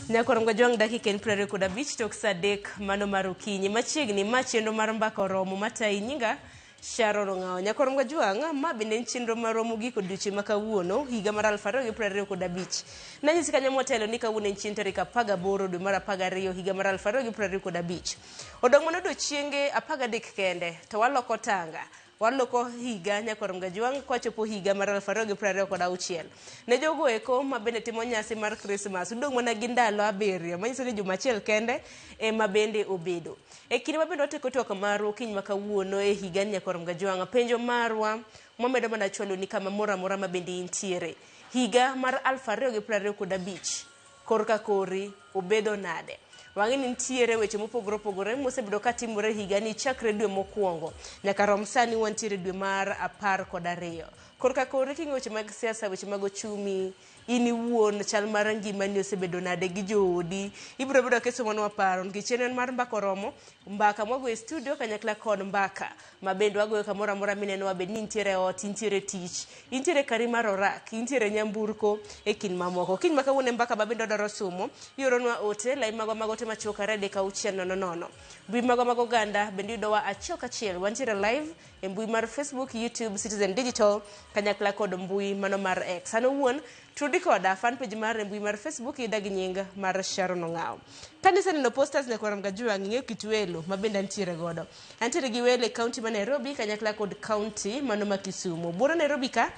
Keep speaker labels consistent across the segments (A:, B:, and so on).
A: Nyakorongo Jwang' dakika en 25 tok saa 3 mano mar okinyi. Machiegni ma chenro mar mbaka oromo matayi nyinga Sharon Ong'awo. Nyakorongo Jwang' ma bende en chenro marwa mogik odiochieng' ma kawuono higa mar 2025. Nanyisi kanyo motelo ni kawuono en chieng' tarik 18 dwe mar 12 higa mar 2025. Odong' mana odiochienge 13 kende to waloko tanga. Waloko higa nyakwar Mgajwang' kwachopo higa mar 2026. Ne jogo eko ma bende timo nyasi mar Krismas, udong' mana gi ndalo 7, manyiso ni juma achiel kende ema bende obedo. E kinde ma bende wateko twak marwa okinyi ma kawuono e higani nyakwar Mgajwang', penjo marwa mwamedo mana chwaloni kama moro amora ma bende intiere. Higa mar 2025 korka kori obedo nade? Wang'e ni nitiere weche mopogore opogore mosebedo ka timore higani chakre dwe mokwongo nyaka rom sani wantiere dwe mar 12. Korka kori king'iyo weche mag siasa, weche mag ochumi, in iwuon chal mar ngimani osebedo nade gi joodi, ibiro bedo kisomonwa paro nikech chenro en mar mbaka oromo, mbaka mwagoyo e studio kanyakla kod mbaka ma bende wagoyo kamoro amora minenowa, bed ni intiere e ot, intiere e tich, intiere kari mar orak, intiere nyamburko e kind mamoko. Kiny ma kawuono e mbaka ma bende wadwaro somo, ioronwa ote, lai magwa mag ote machuok 2 3 6 0 0. Mbui magwa mag oganda bende yudowa achiel kachiel, wantiere live e mbui mar Facebook, YouTube, Citizen Digital kanyakla kod mbui mano mar X. An owuon tudi koda fan page mar e mbui mar Facebook ida gi nying mar Sharon Ong'awo. Kane iseneno posters nyakwar Mgajwang' ing'eyo kit welo ma bende antiere godo. Antiere gi welo e county ma Nairobi kanyakla kod county mano ma Kisumu. Buore Nairobi ka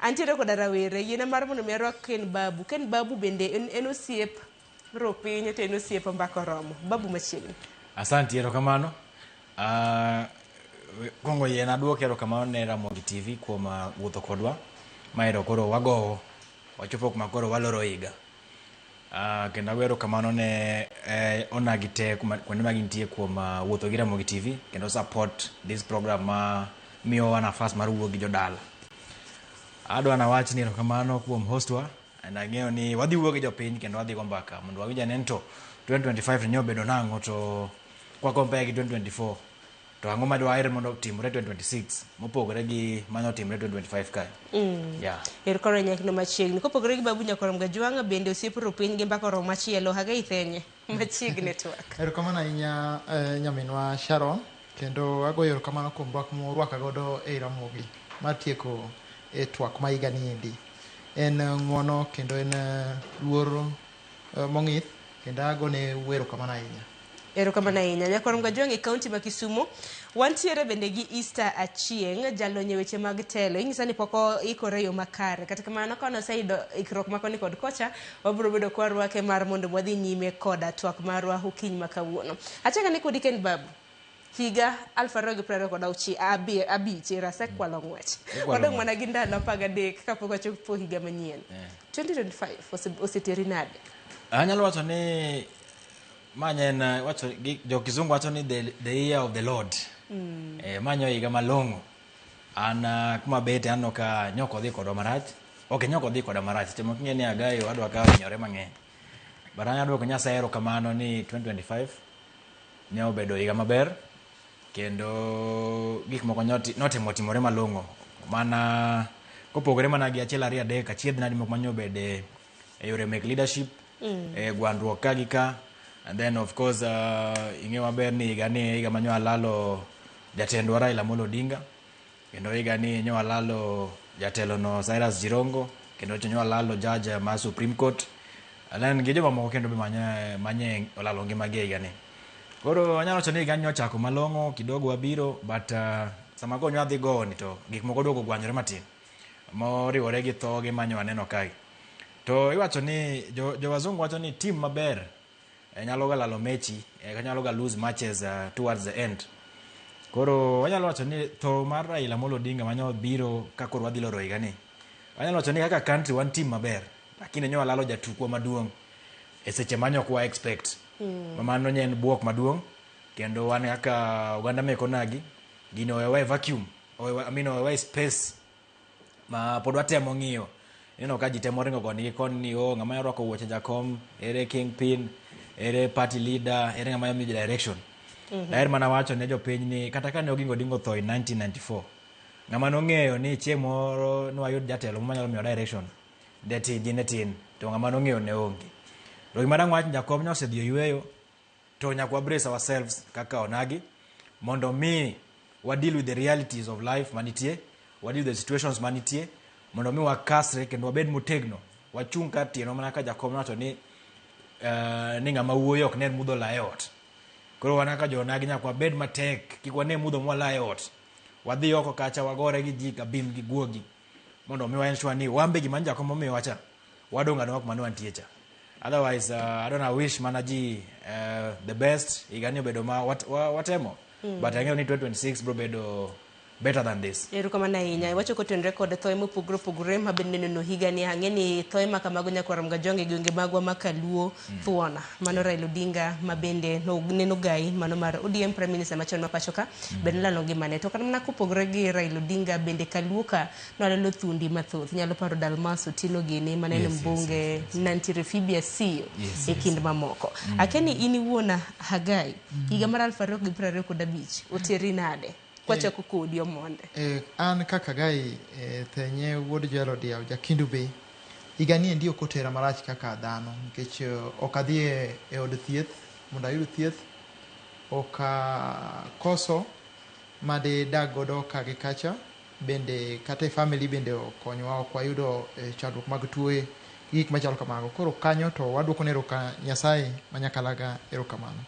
A: antiere koda rawere yiena mar mondo mi arwak Ken Babu. Ken Babu bende en osiep ropiny to en osiep mbaka oromo. Babu machiegni.
B: Asante, erokamano. Kwongo yiena aduok erokamano ne Ramogi TV kuom wuotho kodwa. Maero koro wagowo, wachopo kuma koro waloro higa. Kendo ago erokamano ne onagi te kuonde ma gintie kuom wuotho gi Ramogi TV kendo support this program ma miyowa nafas mar wuoyo gi jodala. Adwa nawach ni erokamano kuom host wa and ang'eyo ni wadhi wuoyo gi jopiny kendo wadhi go mbaka mondo wawinj ane ni to 2025 to nyobedo nang'o to kwa compare gi 2024 to ang'o ma dwaher mondo otimre 2026 mopogore gi mane otimre 2025 kae. Yeah.
A: Erokamano nyakno machiegni. Kopogore gi Babu Nyakwar Mgajwang' bende osiep ropiny gi mbaka oromo machielo Hagai Thenye machiegni twak.
C: Erokamano ahinya nyaminwa Sharon kendo agoyo erokamano kuom rwak murwaka godo ei Ramogi mar tieko e twak ma higa ni endi. En ng'uono kendo en luor mong'ith kendo agone erokamano ahinya.
A: Erokamano ahinya. Nyakwar Mgajwang' e kaunti ma Kisumu, wantiere bende gi Easter Achieng', jalony e weche mag telo. Inyisa ni pok oikore e yo makare. Kata kamano, ka noseyudo ikruok ma koni kod kocha, wabiro bedo ka warwake mar mondo wadhi nyime koda twak marwa okinyi ma kawuono. Achako ane kodi Ken Babu. Higa 2025 ero asekwalo ng'wech. Wadong' mana gi ndalo 13 kapok wachopo higa manyien. 2025 oseteri nade?
B: Anyalo wacho ni manya en wacho gi jo kizungu wacho ni the year of the Lord. Manyo higa malong'o. An kuma bete aneno ka nyok odhi kodwa marach. Ok nyok odhi koda marach. Seche moko ing'e ni Agayo adwa ka ohinyore mang'eny. But an adwoko Nyasaye erokamano ni 2025 ne obedo higa maber kendo gik moko notemo timore malong'o. Mana kopogore mana gi achiel ariyo adek achiedh nadi moko mane obede e yore mek leadership e gwandruok ka gi ka and then of course ing'e maber ni higa ni e higa ma nyo alalo jatendwa Raila Amolo Odinga kendo higa ni nyo alalo jatelo no Cyrus Jirongo kendo nyo alalo judge mar Supreme Court and then gi jomamoko kendo be manye olalo ngimagi e higa ni. Koro anyalo wacho ni higa ni ochako malong'o kidogo wabiro but sama koro nyo adhi gowo ni to gik moko oduogo ogwanyore matin moriwore gi thoge manyo waneno kae. To iwacho ni jo wazungu wacho ni team maber nyalo ga lalo mechi, nyalo ga lose matches towards the end. Koro wanyalo wacho ni tho mar Raila Amolo Odinga manyo biro ka koro wadhi loro higa ni. Wanyalo wacho ni kaka country wan team maber, lakini nyo walalo jatukwa maduong' e seche manyo ok wa expect. Mano nye en buok maduong' kendo wan kaka oganda mek onagi gino owewa e vacuum, owewa, I mean owewa e space ma pod watemo ng'iyo. Ineno ka ji temo ringo koni gi koni ni oh, ng'ama orwako wuoche jakom, ere kingpin, ere party leader, ere ng'ama miyo ji direction. Daher mana wacho ne jopiny ni kata kane Oginga Odinga otho in 1994, ng'ama nong'eyo ni chieng' moro nwayud jatelo manyalo miyo direction, ne tin, ji ne tin, to ng'ama nong'eyo ne onge. To gima dang' wach jakom nyosedhi oyweyo to nyaka wa brace ourselves kaka onagi mondo mi wa deal with the realities of life manitie, wa deal with the situations manitie, mondo mi wakasre kendo wabed motegno, wachung' kar tiendwa mana ka jakom nowacho ni ni ng'ama wuoyi ok nen mudho la e ot. Koro wan kaka jo-onagi nyaka wabed matek, kik wane mudho mwala e ot. Wadhi oko kacha wagore gi ji kabim gi guogi mondo mi wa ensure ni wan be gima jakom omiyowa cha wadong' adong'a kuma ne wantie cha. Otherwise, I don't know, wish mana ji the best. Higani obedo ma watemo. But ang'eyo ni 2026 bro bedo better than this.
A: Erokamano ahinya. Iwacho kotenore kod thoe mopogore opogore ma bende neno higani. Ang'e ni thoe ma kamago nyakwar Mgajwang' e gwenge magwa ma Kaluo thuona. Mano Raila Odinga ma bende neno gai mano mar ODM Prime Minister machon ma pacho ka bende nolalo ngimane. To kata mana kopogore gi Raila Odinga bende Kaluo ka nolalo thuondi mathoth. Nyalo paro Dalmas Otieno gini mane en mbunge nantiere Phoebe Asiyo e kind mamoko. Akia ni in iwuon Hagai, higa mar 2025 oteri nade? Kwachako kodi Omonde.
C: An kaka Gai Thenye wuod Joel Odiaw Jakindu Bay, higani endi ok otera marach kaka dhano nikech ok adhi e od thieth mondo ayud thieth, ok akoso madidag godo ka gi kacha, bende kata e family bende okonywa, ok wayudo chandruok mag tuoye gi gik machalo kamago. Koro kanyo to waduoko ne Nyasaye ma Nyakalaga erokamano.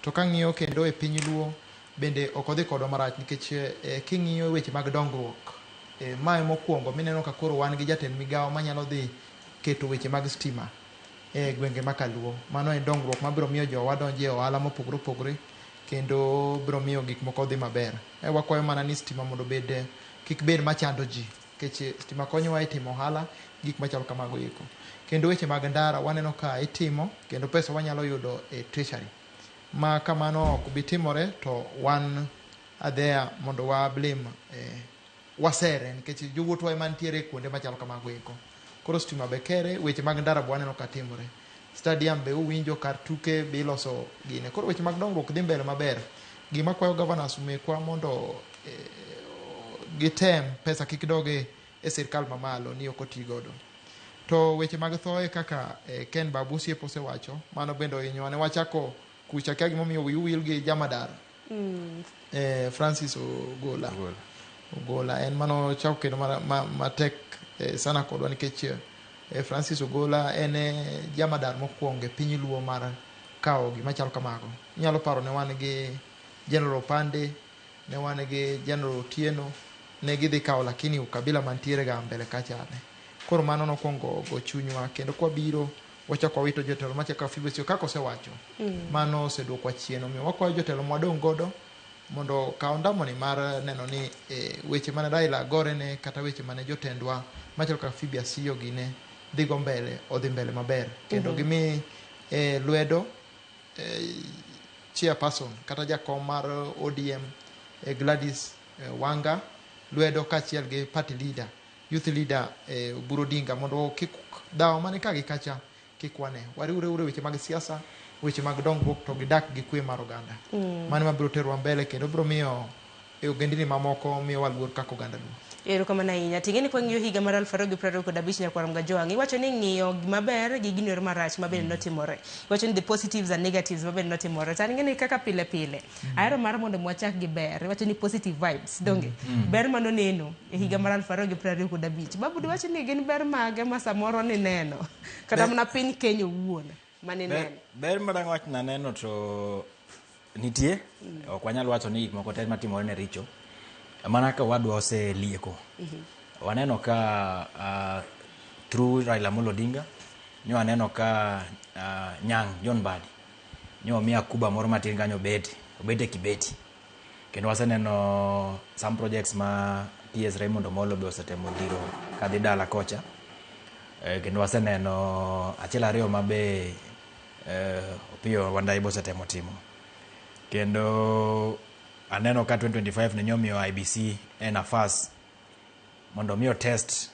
C: To kang'iyo kendo e piny Luo bende ok odhi kodwa marach nikech king'iyo weche mag dongruok, mae mokwongo mineno ka koro wan gi jatend migawo manyalo dhi keto weche mag stima e gwenge ma Kaluo. Mano en dongruok mabiro miyo jowa donjo e ohala mopogore opogore kendo biro miyo gik moko dhi maber. Wakwayo mana ni stima mondo obed kik bed machando ji nikech stima konyowa e timo ohala gik machalo kamago eko. Kendo weche mag ndara waneno ka itimo kendo pesa wanyalo yudo e treasury. Ma kamano ok bi timore to wan adheya mondo wa blame wasere nikech jowuothwa ema nitiere kuonde machalo kamago eko. Koro stima be kere, weche mag ndara be waneno ka timore. Stadium be uwinjo kar tuke be iloso gine. Koro weche mag dongruok dhi mbele maber. Gima kwayo governors mekwa mondo gitem pesa kik dog e sirkal mamalo ni ok oti godo. To weche mag thoe kaka Ken Babu Osiepo osewacho, mano bende ohinyowa. Ne wachako kucha kia gimomiyo wiu wil gi jamadar. Francis Ogola. Ogola en mano chako kendo matek sana kodwa nikech Francis Ogola en jamadar mokwongo e piny Luo mar kawo gima chalo kamago. Inyalo paro ne wan gi General Opande, ne wan gi General Otieno, ne gidhi kawo lakini ukabila mantiere ga mbele kacha ne. Koro mano nokwongo go chunywa kendo kwabiro wachako wawito jotelo machako kaka Phoebe Asiyo kaka osewacho. Mano oseduokwa chien omiyo wakwayo jotelo mwadong' godo mondo okaw ndamoni mar neno ni weche mane Raila gorene kata weche mane jotendwa machalo kaka Phoebe Asiyo gine dhi go mbele odhi mbele maber kendo gimi lwedo chairperson kata jakom mar ODM Gladys Wanga lwedo kaachiel gi party leader, youth leader Oburu Odinga mondo kik dhawo mane ka gi kacha kik wane. Wariwre uru e weche mag siasa, weche mag dongruok to gidak gi kwe mar oganda. Mano ema biro terowa mbele kendo biro miyo e ogendini mamoko miyowa luor kaka oganda Luo.
A: Erokamano ahinya. Ting'e ni kwang'iyo higa mar 2025 nyakwar Mgajwang', iwacho ni ng'iyo gima ber gi gino marach ma bende notimore. Iwacho ni the positives and negatives ma bende notimore. To an ing'e ni kaka pile pile, ahero mar mondo mwachak gi ber. Iwacho ni positive vibes, donge? Ber manoneno e higa mar 2025. Babu diwach ni gin ber mage ma samoro nineno? Kata mana piny Kenya owuon manineno.
B: Ber madang' wach naneno to nitie, ok wanyal wacho ni gik moko te matimore ne richo. Mana ka wadwa oselieko. Waneno ka through Raila Amolo Odinga, nyo waneno ka Nyang' John Mbadi nyo omiya kuba moro matin kanyo obete Kibeti. Kendo waseneno some projects ma PS Raymond Omolo be osetemo dhiro kadhi dala kocha. Kendo waseneno achiel ariyo ma be Opiyo Wandayi be osetemo timo. Kendo aneno ka 2025 ne nyomiyo IEBC e nafas mondo mi test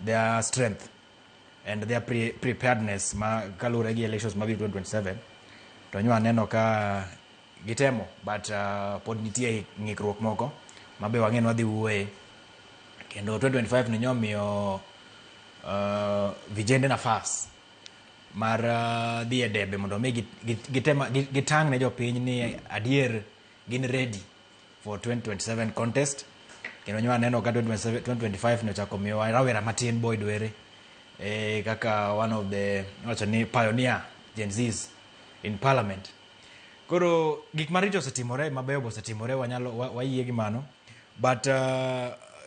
B: their strength and their preparedness ma kaluwore gi elections mabiro 2027 to nyo aneno ka gitemo but pod nitie ng'ikruok moko ma be wang'e ni wadhi wuoye. Kendo 2025 ne nyomiyo vijende nafas. mar dhi e debe mondo mi gitang' ne jopiny ni adier gin ready for 2027 contest. Kendo nyo aneno ka 2027 2025 ne ochako miyowa rawera matin Boyd Were kaka one of the iwacho ni pioneer Gen Zs in parliament. Koro gik maricho osetimore, mabeyo be osetimore, wanyalo wayie gi mano. But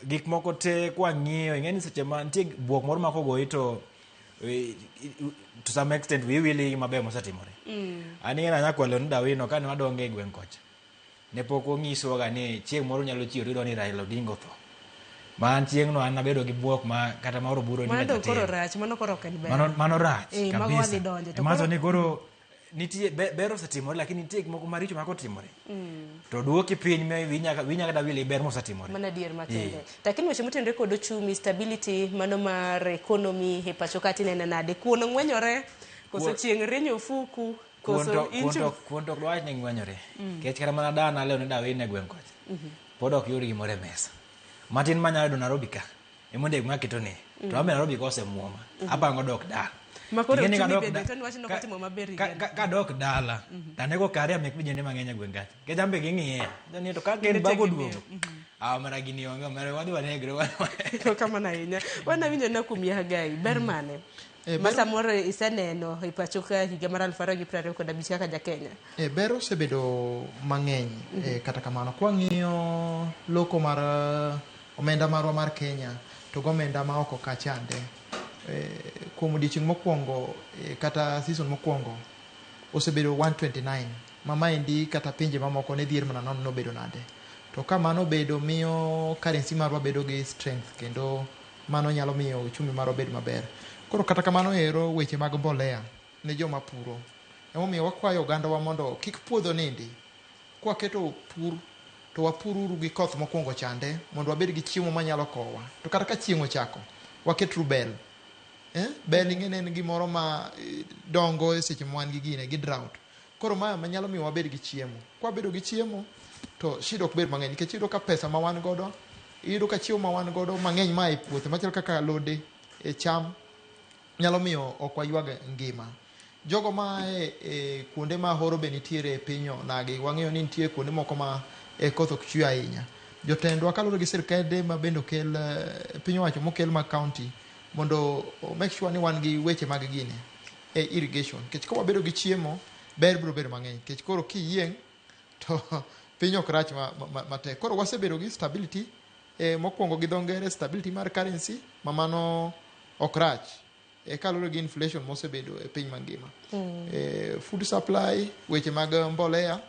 B: gik moko te kwang'iyo, ing'e ni seche ma nitie buok moro ma kogoyi to to some extent wiyi wil gi mabeyo mosetimore. An ing'e ni anyakwalo ni Dawino kane wadongo e gweng' kocha, ne pok onyiswa ga ni chieng' moro nyalo chiewo tiyudo ni Raila Odinga otho. Ma an chieng'no an nabedo gi buok ma kata maoro buro ni
A: Mano dong koro rach, mano koro ok en ber.
B: Mano rach
A: Eh, mago
B: kabisa.
A: wadhi donje, to
B: Emawacho
A: koro-
B: ni koro nitie ber osetimore lakini nitie gik moko maricho ma kotimore to duoki piny ma wiyi nyaka dawil gi ber mosetimore.
A: Mano adier makende. Lakini weche motenore kod ochumi, stability mano mar economy e pacho ka tineno nade? Kuon ng'wenyore koso chieng' rieny ofuku koso inchu?
B: Kuon to ok dwach ni ng'wenyore. Nikech kata mana dana leo ni dawil e gweng' kocha. Pod ok yud gimoro e mesa. Matin manyalo yudo Nairobi ka emondo e gweng' aketo ni. To an be Nairobi ka osemuoma. Apango dok dala.
A: Ma koro
B: Ing'e ni
A: ochumi
B: kadok
A: bende to niwach ni ok otimo maber higani.
B: Kadok dala, to anego karia mek vijende mang'eny e gweng' kacha. Nikech an be ging'iya. Ni to ka ken
A: Gine
B: bago
A: tegemeo.
B: duogo. Ah, omera gini onge, omera wadhi wanegre.
A: Erokamano ahinya. Wan awinjo na kuom Yahagai, ber mane? Ma samoro iseneno e pacho ka higa mar 2025 kaka ja Kenya.
C: Ber osebedo mang'eny kata kamano kwang'iyo loko mar omenda marwa mar Kenya to gi omenda ma oko ka chande kuom odiochieng' mokwongo kata season mokwongo osebedo 129 ma maendi kata pinje mamoko ne dhier mana nono nobedo nade to ka mano obedo miyo currency marwa bedo gi strength kendo mano nyalo miyo uchumi marwa bed maber. Koro kata kamano ero weche mag mbolea ne joma puro emomiyo wakwayo ogandawa mondo kik puodho nindi kwaketo pur to wapururu gi koth mokwongo chande mondo wabed gi chiemo manyalo kowa to kata ka chieng' ochako waketru bel Bel ing'e ni en gimoro ma dongo e seche ma wan gi gine gi drought koro ma manyalo miyo wabed gi chiemo kwabedo gi chiemo to shida ok bed mang'eny nikech iyudo ka pesa ma wan godo iyudo ka chiemo ma wan godo mang'eny ma e puothe machalo kaka alode e cham nyalo miyo ok waywag ngima. Jogo ma e kuonde ma horo be nitiere e piny onagi wang'eyo ni nitie kuonde moko ma koth ok chwe ahinya. Jotendwa kaluwore gi sirkende ma bende okel piny owacho mokel mag county mondo o make sure ni wan gi weche mag gine e irrigation nikech ka wabedo gi chiemo ber biro bedo mang'eny nikech koro kiyieng' to piny ok rach matek. Koro wasebedo gi stability mokwongo gi dho ngere stability mar currency ma mano ok rach kaluwore gi inflation mosebedo e piny mangima. Food supply, weche mag mbolea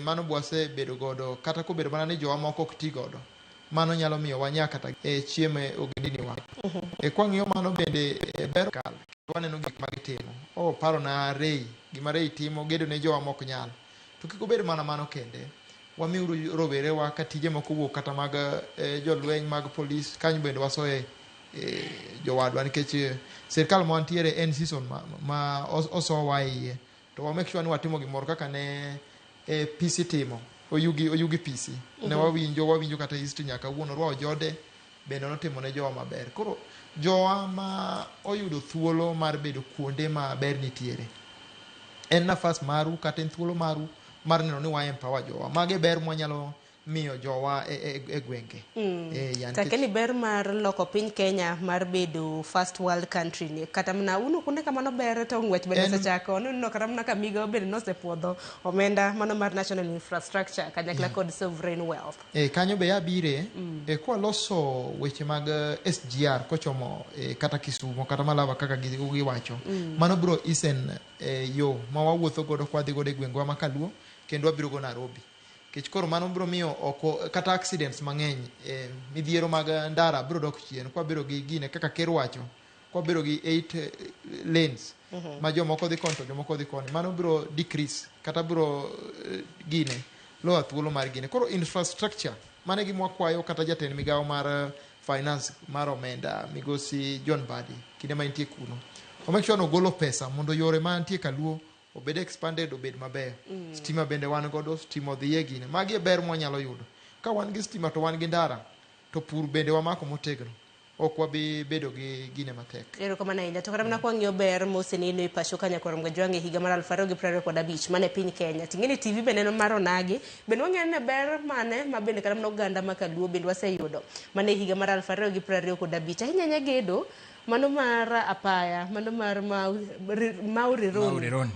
C: mano bwasebedo godo kata kobedo mana ni jowa moko ok ti godo mano nyalo miyo wanya kata chiemo e ogendini wa. Kwang'iyo mano bende ber kal waneno gik ma gitimo. Oh, paro na Rei, gima Rei timo gedo ne jowa mok nyal. To kik obed mana mano kende, wamiuru rowerewa ka tije moko owuok kata mag jolweny mag polis kanyo bende wasoye jowadwa nikech sirkal ma wantiere en season ma osowa e iye to wa make sure ni watimo gimoro kaka ne PC timo oyugi PC ne wawinjo kata history nyaka wuon orwa ojode bende notimo ne jowa maber. Koro jowa ma oyudo thuolo mar bedo kuonde ma ber nitiere en nafas maru kata en thuolo maru mar neno ni wa empower jowa. Mage ber mwanyalo miyo jowa e gwenge. Ya, nikech-
A: Takeni ber mar loko piny Kenya mar bedo first world country ni kata mana unu kunde kamano ber to ng'wech bende osechako nuneno kata mana ka migao bende nosepuodho omenda mano mar national infrastructure kanyakla kod sovereign wealth.
C: Kanyo be abire kwaloso weche mag SGR kochomo kata Kisumo kata Malava kaka giwacho mano biro isen yo ma wawuotho godo kwadhi godo e gwengwa ma Kaluo kendo wabiro go Nairobi nikech koro mano biro miyo oko kata accidents mang'eny midhiero mag ndara biro dok chien kwabedo gi gine kaka ker wacho kwabedo gi 8 lanes ma jomoko dhi koni to jomoko dhi koni mano biro decrease kata biro gine lower thuolo mar gine koro infrastructure mano e gima wakwayo kata jatend migawo mar finance mar omenda migosi John Mbadi kinde ma entie kuno o make sure ni ogolo pesa mondo yore mantie kaluo obed expanded obed mabeyo. Stima bende wan godo stima odhiye gine magi e ber mwanyalo yudo ka wan gi stima to wan gi ndara to pur bende wamako motegno. Ok wabi bedo gi gine matek.
A: Erokamano ahinya. To kata mana kwang'iyo ber moseneno e pacho ka nyakwar Mgajwang' e higa mar 2025 mana e piny Kenya. Ting'e ni TV be neno mar onagi. Bende wang'eyo ni ber mane ma bende kata mana oganda ma kaluo bende waseyudo mana e higa mar 2025. Ahinya ahinya gedo mano mar apaya, mano mar Mau Rironi.
B: Mau Rironi.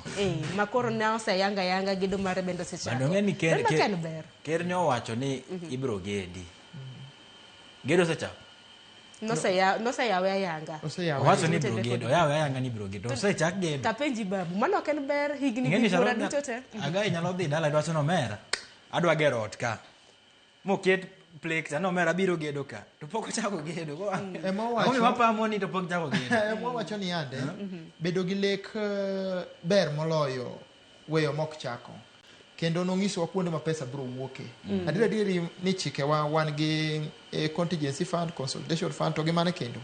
A: Ma koro ne oseyanga yanga gedo mare bende osechako.
B: Bende ong'e ni ker,
A: Ber ma ka en ber.
B: ker ne owacho ni ibiro gedi. Gedo osechako.
A: Noseyawe ayanga.
C: Oseyawe.
B: Owacho ni
A: Tende
B: ibiro
A: kod-
B: gedo. Oyawe ayanga ni ibiro gedo. Osechak gedo.
A: Tapenji babu, mano ok en ber higni
B: Ing'e ni
A: gi buora
B: Sharon
A: duto te.
B: Agai nyalo dhi dala dwacho ni omera. Adwa gero ot ka. Moket plek ni omera biro gedo ka. To pok ochako gedo.
C: Ema owacho-
B: Omiyo wapamo ni to pok chako gedo.
C: Ema wacho ni yande bedo gi lek ber moloyo weyo mok chako. Kendo nong'isowa kuonde ma pesa biro wuoke. Adier adieri ni chikewa wan gi contingency fund, consolidation fund to gi mane kendo.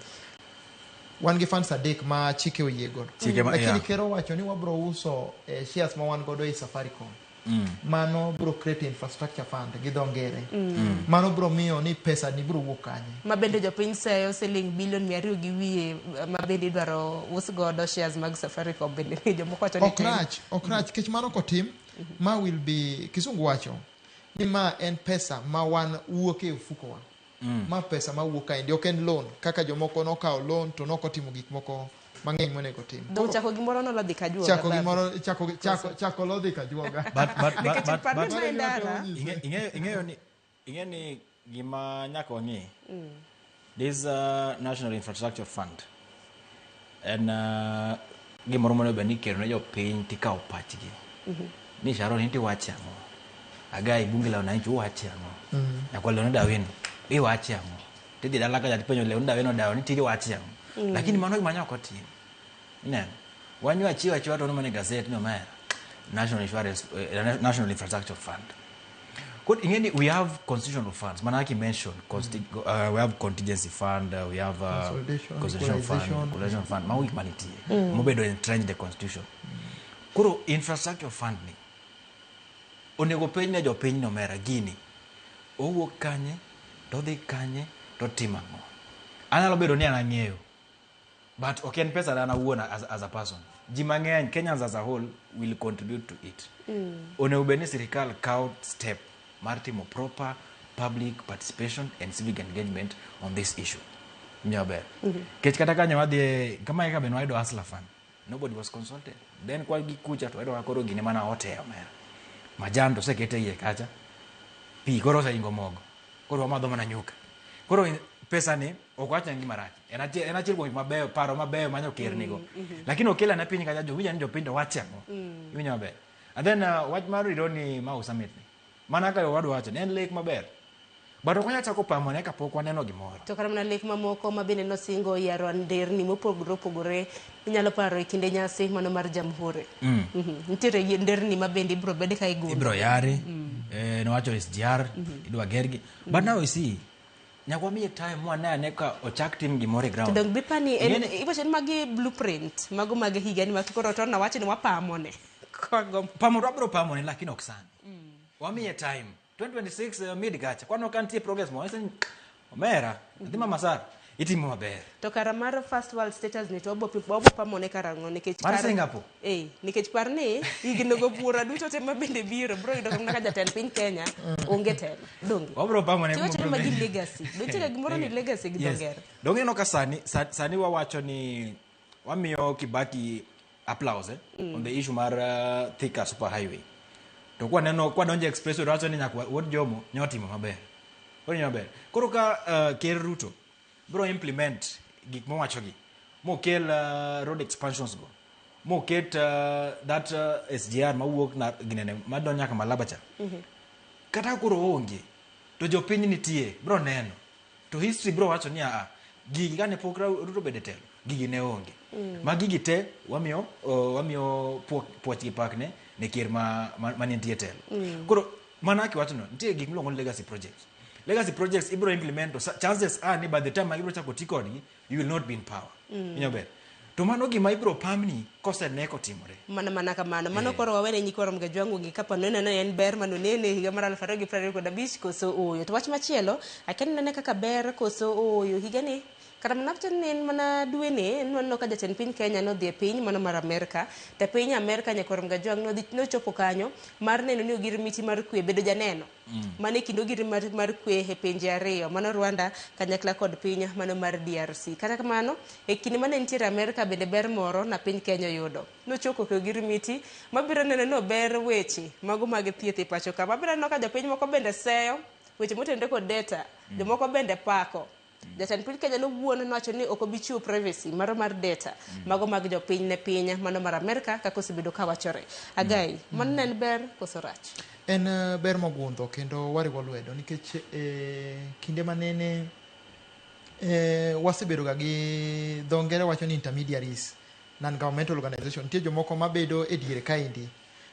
C: Wan gi funds adek ma chike oyie godo.
B: Chike ma-
C: Lakini
B: yeah.
C: ker owacho ni wabro uso shares ma wan godo e Safaricom. Mano bro create infrastructure fund gi dho ngere. Mano bro miyo ni pesa ni bro wuok kanye.
A: Ma bende jopiny seyo siling bilion 200 gi wiye ma bende idwaro us godo shares mag Safaricom bende ni jomoko wacho ni
C: Ok
A: tin.
C: rach, ok rach nikech mano kotim ma will be kisungu wacho ni ma en pesa ma wan wuok e ofukowa. Ma pesa ma wuok kaendi ok en loan kaka jomoko nokawo loan to nokotimo gik moko mang'eny monego tim.
A: Dong chako gimoro nolodhi kajuoga.
C: Chako
A: babu.
C: gimoro chako lodhi kajuoga.
B: But,
A: Nikech par ni
B: but,
A: ma en dala.
B: Ing'eyo ni gima nyaka wang'e this national infrastructure fund en gimoro monego bed ni ikelo ne jopiny tikawo pachgi ni Sharon in tiwache ang'o Agai bunge la wananchi uwache ang'o nyakwa Leonard Awino iwache ang'o tidhi dala kacha tipenjo Leonard Awino dawo ni tiri wache ang'o lakini mano gima nyaka otim ineno wanyo achiwo achiwa to mana e gazet ni omera national insurance national infrastructure fund Koro ing'e ni we have constitutional funds mana kaka mention we have contingency fund we have
C: Consolidation,
B: constitutional fund
C: equalization.
B: equalization fund mago gik manitie mobedo entrenched the constitution koro infrastructure fund ni onego penj ne jopiny ni omera gini owuok kanye to odhi kanye to timo ang'o anyalo bedo ni an ang'eyo but ok en pesa na awuon as a person ji mang'eny kenyans as a whole will contribute to it onego bed ni sirikal kawo step mar timo proper public participation and civic engagement on this issue winjo maber nikech kata kanyo wadhi kamae ka be nwayudo hustler fund nobody was consulted then kwa gi kucha to wayudo ka koro gine mana ote omera majan to osekete iye kacha pi koro oseingo mogo koro wamadho mana nyuka koro pesa ni ok wach en gima rach en achiel kuom gik mabeyo paro mabeyo manyo ker nigo lakini okele ane piny kacha jowinjo ni jopiny to wache ang'o iwinjo maber and then wach mar Rironi Mau Summit ni mana kaka owadwa wacho ni en lek maber but ok wanyal chako pamone kapok waneno gimoro
A: To kata mana lek mamoko ma bende nosingo yaro nderni mopogore opogore inyalo paro e kinde nyasi mano mar jamhuri. Nitiere nderni ma bende ibiro bed ka igundo.
B: ibro yari nowacho SGR idwa gergi but now you see nyaka wamiye time mwane ane ka ochak tim gimoro e
A: To
B: ground
A: dong bipani en
B: Ing'eni-
A: iwacho ni magi blueprint mago mag higani ma koro to nawacho ni wapamone. Kagombo.
B: pamo to wabiro pamone lakini ok sani wamiye time 2026 mid kacha kwano ka nitie progress mo ni omera nyathi mama Sara itimo maber
A: To kara mar first world status ni to wabo pamone karang'o nikech
B: Mar Singapore?
A: Nikech par ni higni go buora duto te ma bende biro bro yudo mana ka jatend piny Kenya onge telo. Donge.
B: wabiro pamone
A: Tiwacho ni
B: kuma
A: magi
B: biro bedo.
A: legacy. Donge gimoro ni legacy gi dho
B: Yes.
A: ngere.
B: Donge ineno ka sani sani wawacho ni wamiyo Kibaki applause on the issue mar Thika super highway to kwaneno kwadonjo e expressway to wacho ni nyaka wuod Jomo nyotimo maber Winjo maber koro ka ker Ruto biro implement gik mowachogi mokel road expansions go moket that SGR mawuok na ginene madonjo nyaka Malaba cha kata ka koro oonge to jopiny nitie bro neno to history bro wacho ni aa gigi kane pok Ruto obedo e telo gigi ne onge ma gigi te wamiyo wamiyo puoch gi pak ne ker ma nitie e telo koro mana kaka iwacho no nitie gik miluongo ni legacy projects legacy projects ibro implement to chances are ni by the time ma ibro chako ti kodgi you will not be in power mm. ber to mano gima ibro pamni kosene kotimore
A: Mana kamano mano koro wawene nyikwa Ramogi Ajwang' gi kapo neno en ber manonene e higa mar 2025 koso ooyo. To wach machielo akia ni nene kaka ber koso ooyo higani Kata mana wacho ni en mana dweni nwaneno ka jatend piny Kenya nodhi e piny mano mar Amerka. To e piny Amerka nyakwar Mgajwang' nodhi nochopo kanyo mar neno ni ogir miti mar kwe bedo janeno. Mano e kind ogir mar kwe e pinje ariyo mano Rwanda kanyakla kod piny mano mar DRC. Kata kamano e kinde mane nitiere Amerka bende ber moro na piny Kenya oyudo. Nochoko ke ogir miti mabiro neno ni ober weche mago mag thieth e pacho ka. Mabiro neno ka jopiny moko bende seyo weche motenore kod data, jomoko bende pako. Jatend piny Kenya nowuon nowacho ni ok obi chiwo privacy maro mar data mago mag jopiny ne piny mano mar Amerka kaka osebedo ka wachore. Agai, mano ne en ber koso rach?
C: En ber mogundho kendo wariwo lwedo nikech e kinde manene wasebedo ga gi dho ngere wacho ni intermediaries non governmental organization nitie jomoko mabedo e diere kaendi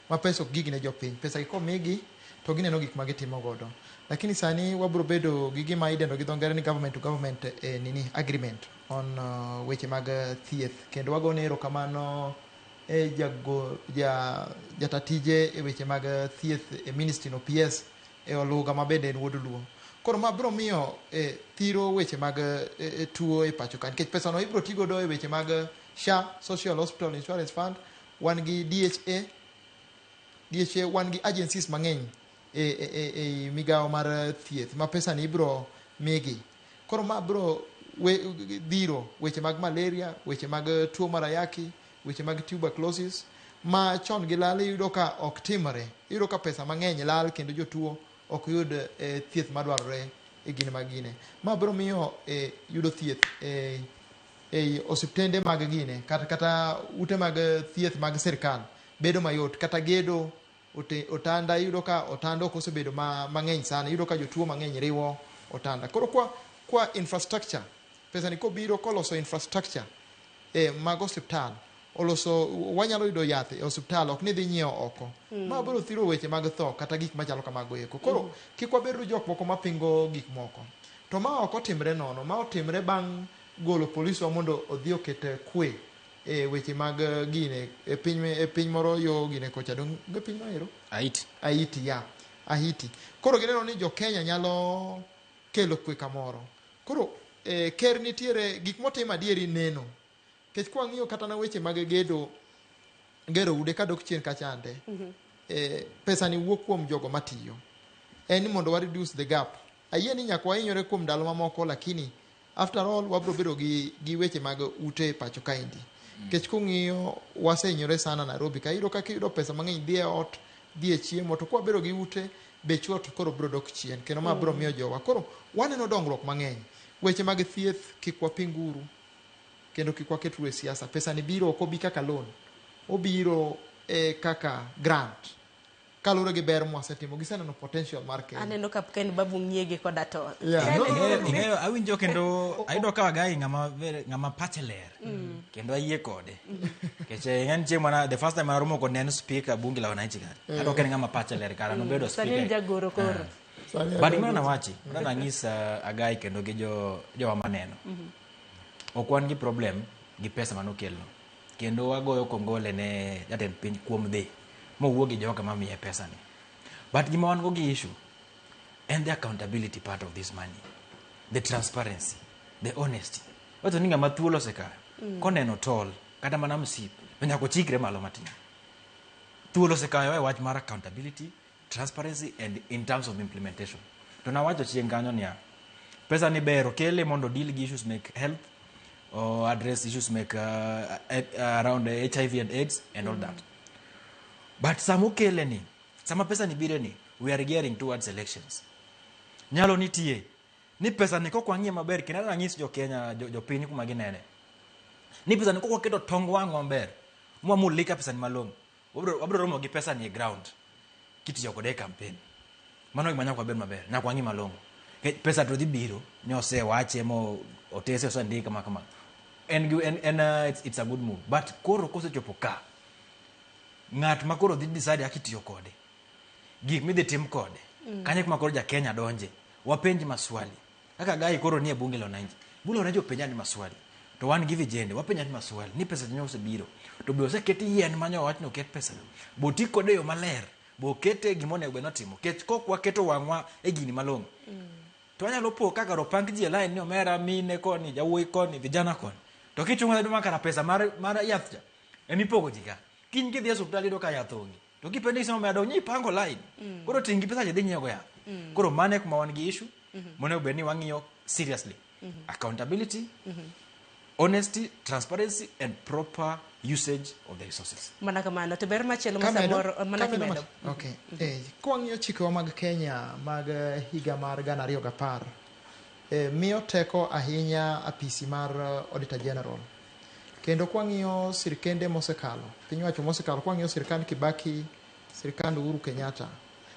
C: ma pesa ok gig ne jopiny pesa gi komigi to gineno gik ma gitimo godo lakini sani wabro bedo gi gima idendo gi dho ngere ni government to government nini agreement on weche mag thieth kendo wagone erokamano e jago ja jata tije e weche mag thieth e ministry no PS e Oluga ma bende en wuod Luo. Koro ma biro miyo thiro weche mag tuo e pacho ka nikech pesa no ibiro ti godo e weche mag SHA, Social Hospital Insurance Fund, wan gi DHA, DHA wan gi agencies mang'eny e migawo mar thieth ma pesa ni ibiro migi. Koro ma biro dhiro weche mag malaria, weche mag tuo mar ayaki, weche mag tuberculosis ma chon gi lal iyudo ka ok timore. Iyudo ka pesa mang'eny lal kendo jotuo ok yud thieth madwarore e gine mag gine. Ma biro miyo yudo thieth e osiptende mag gine kata ute mag thieth mag sirkal bedo mayot kata gedo otanda iyudo ka otanda ok osebedo mang'eny sana iyudo ka jotuo mang'eny riwo otanda. Koro kwa infrastructure pesa ni kobiro koloso infrastructure mag osiptal oloso wanyalo yudo yath e osiptal ok ni dhi nyiewo oko. Ma biro thiro weche mag tho kata gik machalo kamago eko. Koro kik wabed jok moko mapingo gik moko. To ma ok otimre nono, ma otimre bang' golo poliswa mondo odhi oket kwe e weche mag gine e piny moro yo gine kocha dong e piny maero
B: Haiti.
C: Haiti ya Haiti. Koro gineno ni jo Kenya nyalo kelo kwe kamoro. Koro ker nitiere gik motimo adieri neno. Nikech kwang'iyo kata na weche mag gedo gero ude kadok chien kachande pesa ni wuok kuom jogo matiyo. En ni mondo wa reduce the gap. Ayie ni nyaka wahinyore kuom ndalo mamoko lakini after all wabro bedo gi weche mag ute e pacho kaendi. Nikech kung'iyo wasehinyore sana Nairobi ka iyudo kaka iyudo pesa mang'eny dhi e ot, dhi e chiemo to kwabedo gi ute bech ot koro biro dok chien kendo ma biro miyo jowa. Koro waneno dongruok mang'eny. Weche mag thieth kik wapinguru kendo kik waketuru e siasa. Pesa ni biro ok obi kaka loan, obiro kaka grant. Kaluwore gi ber mwasetimo, giseneno potential mar Kenya.
A: Aneno ka Ken Babu ng'iye koda tol.
C: Yeah. No, no, no, no.
B: Ing'eyo awinjo kendo ayudo ka Wagai ng'ama pache ler kendo ayie kode. Nikech ing'e ni chieng' mana the first time aromo kode ne en speaker bunge la wananchi kare. Kata ok en ng'ama pache ler kara nobedo
A: Sani en
B: speaker.
A: jagoro koro.
C: Sani
B: But gimoro nawachi, nang'is Agai kendo gi jowa maneno. Ok wan gi problem gi pesa manokelno. Kendo wagoyo kongole ne jatend piny kuom dhi mowuo gi joka mamiye pesa ni. But gima wan go gi issue en the accountability part of this money. The transparency, the honesty. Wacho ni ng'ama thuolo osekayo, koneno tol kata mana msip, to nyaka ochikre malo matin. Thuolo osekayo e wach mar accountability, transparency and in terms of implementation. To nawacho chien kanyo niya, pesa ni ber okele mondo deal gi issues mek health or address issues mek around HIV and AIDS and all that. But sama okele ni, sama pesa ni bire ni, we are gearing towards elections. Nyalo nitie ni pesa ni kok wang'iye maber kendo nang'is jo Kenya jopiny kuma ginene. Ni pesa ni kok waketo tong wang'wa maber, mwamulika pesa ni malong'o, wabro romo gi pesa ni e ground kitiyo kode e campaign. Mano gima nyaka wabed maber, nyaka wang'i malong'o. Pesa to dhi biro, ne osewache mo otese osendik kama kama. En it's a good move. But koro kosechopo ka, ng'at ma koro dhi decide kaka itiyo kode, gik midhi tim kode, kanyo kuma koro ja Kenya donje, wapenj maswali. Kaka Gai koro nie bunge la wananchi, bunge la wananchi openja ni maswali. To wan gi vijende, wapenja ni maswali, ni pesa nyo osebiro. To be oseketi yien manyo wach ni oket pesa. Bo ti kode e yo maler, bo okete gima onego bed notimo. Nikech kok waketo wang'wa e gini malong'o. To anyalo po ka kar opang ji e line ni omera mine koni, jawuoyi koni, vijana koni. To kichungo iyudo ma kara pesa mar yath cha emipogo ji ka. Kiny kidhi e osiptal iyudo ka yath onge. To kipenjo ni omera dong' ipango line. Koro ting' gi pesa cha idhi nyiew go yath. Koro mano e kuma wan gi issue monego bed ni wang'iyo seriously. Accountability, honesty, transparency and proper usage of the resources.
A: Mana kamano. To ber machielo ma
C: Kamedo,
A: samoro mana
C: kamedo
A: kimedo.
C: Okay. Kwang'iyo chikewa mag Kenya mag higa mar 2010, miyo teko ahinya apisi mar Auditor General. Kendo kwang'iyo sirkende mosekalo, piny owacho mosekalo, kwang'iyo sirkand Kibaki, sirkand Uhuru Kenyatta,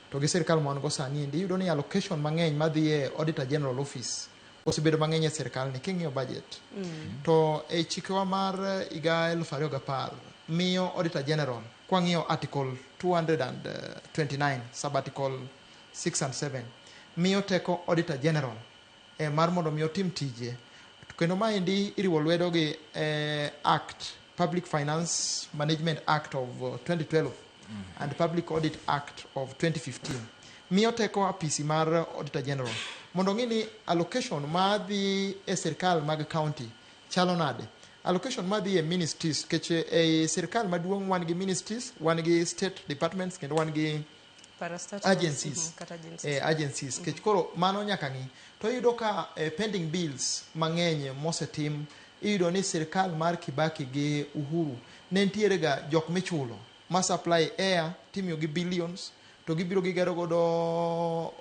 C: to gi sirkal ma wan go sani endi, iyudo ni allocation mang'eny madhi e Auditor General Office osebedo mang'eny e sirkal ni king'iyo budget. To e chikewa mar higa 2010 miyo Auditor General, kwang'iyo Article 229, sub Article 6 and 7, miyo teko Auditor General mar mondo mi otim tije. Kendo maendi iriwo lwedo gi Act, Public Finance Management Act of 2012 and Public Audit Act of 2015. Miyo teko apisi mar Auditor General mondo ong'i ni allocation madhi e sirkal mag county chalo nade. Allocation madhi e ministries, nikech e sirkal maduong' wan gi ministries, wan gi state departments kendo wan gi
A: Parastatals,
C: agencies.
A: Kata agencies.
C: Agencies. Kech koro mano nyaka ng'i. To iyudo ka pending bills mang'eny mosetim, iyudo ni sirkal mar Kibaki gi Uhuru ne nitiere ga jok michulo ma supply air timiyo gi billions to gibiro gigero godo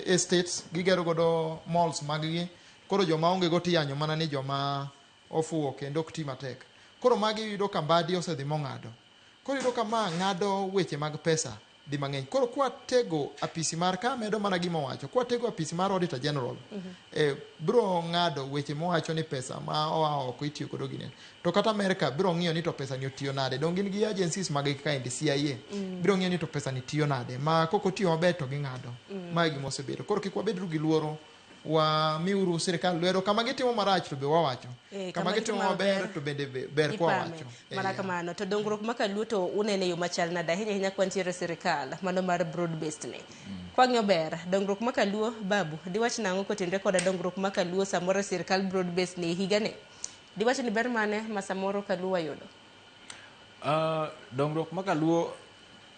C: estates, gigero godo malls mag gi. Koro joma onge go tiyanyo mana ni joma ofuwo kendo ok ti matek. Koro magi iyudo ka Mbadi osedhi mong'ado. Koro iyudo ka ma ng'ado weche mag pesa di mang'eny. Koro kwatego apisi mar, ka medo mana gima owacho, kwatego apisi mar Auditor General, biro ng'ado weche mowacho ni pesa ma oa oko itiyo godo gine. To kata Amerika biro ng'iyo ni to pesa ni otiyo nade. Dong gin gi agencies mag gi kaendi CIA. Biro ng'iyo ni to pesa ni tiyo nade. Ma kok otiyo maber to ging'ado. Ma e gima osebedo. Koro kik wabed gi luoro, wa miuru sirikal lwedo. Kama gitimo marach to be wawacho. Kama
A: Kama
C: gitimo
A: gitimo
C: maber
A: maber
C: to bende ber kwa
A: ipame.
C: wacho.
A: Mana kamano. To dongruok ma kaluo to unene yo machal nade ahinya ahinya kwantiere sirikal mano mar broad based ni. Kwang'iyo ber dongruok ma kaluo, Babu, diwach nang'o kotenore koda dongruok ma kaluo samoro sirikal broad based ni higa ni? Diwach ni ber mane ma samoro kaluo wayudo?
B: Dongruok ma kaluo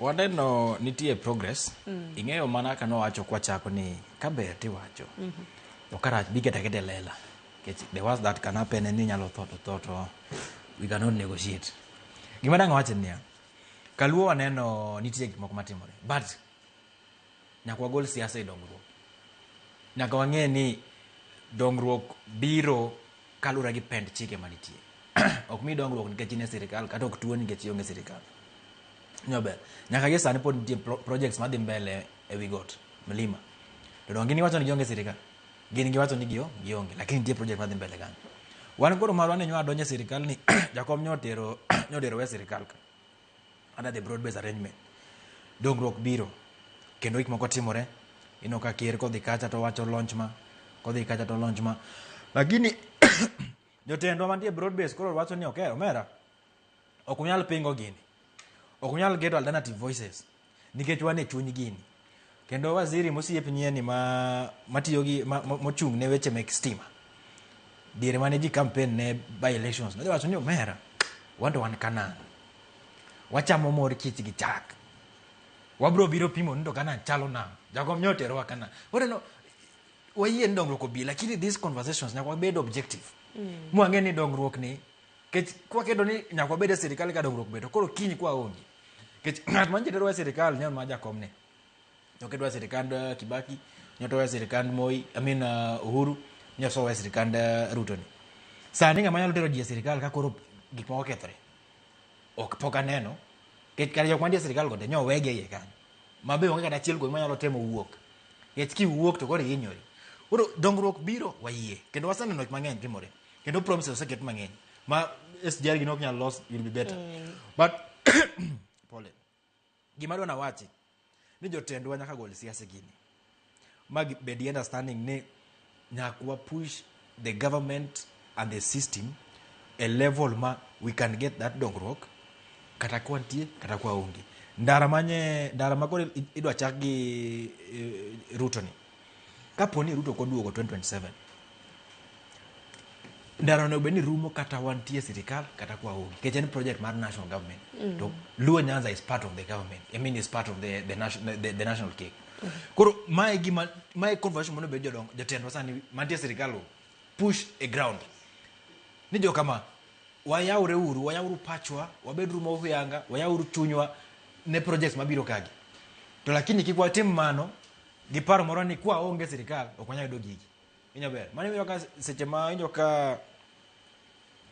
B: waneno nitie progress. Ing'eyo mana kaka nowacho kwachako ni kaber tiwacho. To karach bi keta keta e lela. Nikech the worst that can happen en ni inyalo tho to tho to we cannot negotiate. Gima dang' awach en niya, kaluo waneno nitie gik moko matimore. But nyaka wagol siasa e dongruok. Nyaka wang'e ni dongruok biro kaluwore gi pend chike manitie. Ok mi dongruok nikech in e sirikal kata ok tuo nikech ionge sirikal. Nyober. Nyaka gi sani pod nitie projects madhi mbele e wi got, mlima. To dong gin giwacho ni gionge sirikal. Gin giwacho ni gionge, lakini nitie project madhi mbele kanyo. Wan koro marwa ni nywa donjo e sirikal ni jakom nyotero nyotero e sirikal ka. Under the broad based arrangement. Dongruok biro. Kendo gik moko timore. Ineno ka ker kodhi kacha to wacho launch ma, kodhi kacha to launch ma. Lakini jotendwa mantie broad base koro wacho ni okay, omera, ok unyal pingo gini. Ok unyal geto alternative voices nikech wan e chuny gini. Kendo waziri mosiep nyieni ma matiyo gi mochung' ne weche mek stima. Diere mane ji campaign ne by elections, nodhi wacho ni omera, wan to wan Canaan. Wachamo mor kich gi chak. Wabro biro pimo ni to Canaan chalo nang'o. Jakom nyo oterowa Canaan. Koro no, wayie ni dongruok obi, lakini these conversations nyaka wabed objective. Mwang'e ni dongruok ni, kech kwaketo ni nyaka wabed e sirikal ka dongruok bedo, koro kiny kwa onge. Kech ng'at mantie terowa e sirikal nyo ma jakom ne. Nyokedwa e sirikand Kibaki, nyotowa e sirikand Moi, I mean Uhuru, nyosowa e sirikand Ruto ni. Sani ng'ama nyalo tero ji e sirikal ka koro gik moko okethore. Ok pok aneno. Kech kata jok mantie e sirikal go te nyo wegi e iye kanyo. Ma be onge kata achiel kuom manyalo temo wuok. Kech kiwuok to koro ihinyori. Koro dongruok biro wayie. Kendo waseneno gik mang'eny timore. Kendo promises oseket mang'eny. Ma SGR gino ok nyal los will be better. But pole. Gima adwa nawachi ni jotendwa nyaka gol siasa gini. Ma bed gi understanding ni nyaka wa push the government and the system a level ma we can get that dongruok kata kwa nitie kata kwa onge. Ndara manye ndara ma koro idwa chak gi Ruto ni. Kapo ni Ruto ok oduogo 2027, ndara onego bed ni rumo kata wantie e sirikal kata kwa onge nikech en project mar national government. To Luo Nyanza is part of the government, I mean is part of the national cake. Koro mae gima mae conversation monego bed jodongo jotendwa sani mantie e sirikal push e ground ni jokama wayawre uru, wayawuru pachwa, wabeduru mohuyanga, wayawuru chunywa ne projects mabiro kagi. To lakini kik watim mano gi paro moro ni kwa onge sirikal ok wanyal yudo gigi. Winjo ber. Mano iwinjo ka seche ma winjo ka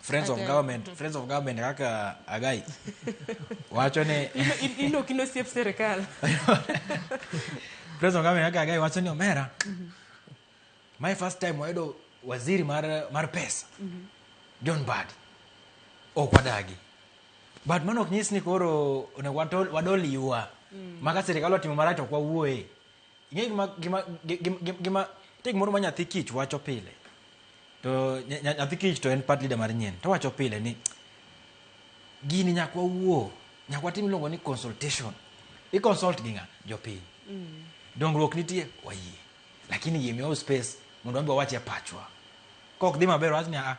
B: friends of government, friends of government kaka Agai wacho ni
A: In ok in osiep sirikal.
B: Friends of government kaka Agai wacho ni omera. My first time wayudo waziri mar pesa. John Mbadi. Ok wadagi. But mano ok nyis ni koro onego wadol ywa. Maka sirikal otimo marach to ok wawuoye. Ing'e gima nitie gimoro ma nyathi kich wacho pile. To nyathi kich to en part leader mar nyien. To wacho pile ni gini nyaka wawuo, nyaka watim iluongo ni consultation. I consult gi ng'a? Jopiny. Dongruok nitie, wayie. Lakini yie miwa space mondo wan be wawach e pachwa. Kok dhi maber wach ni a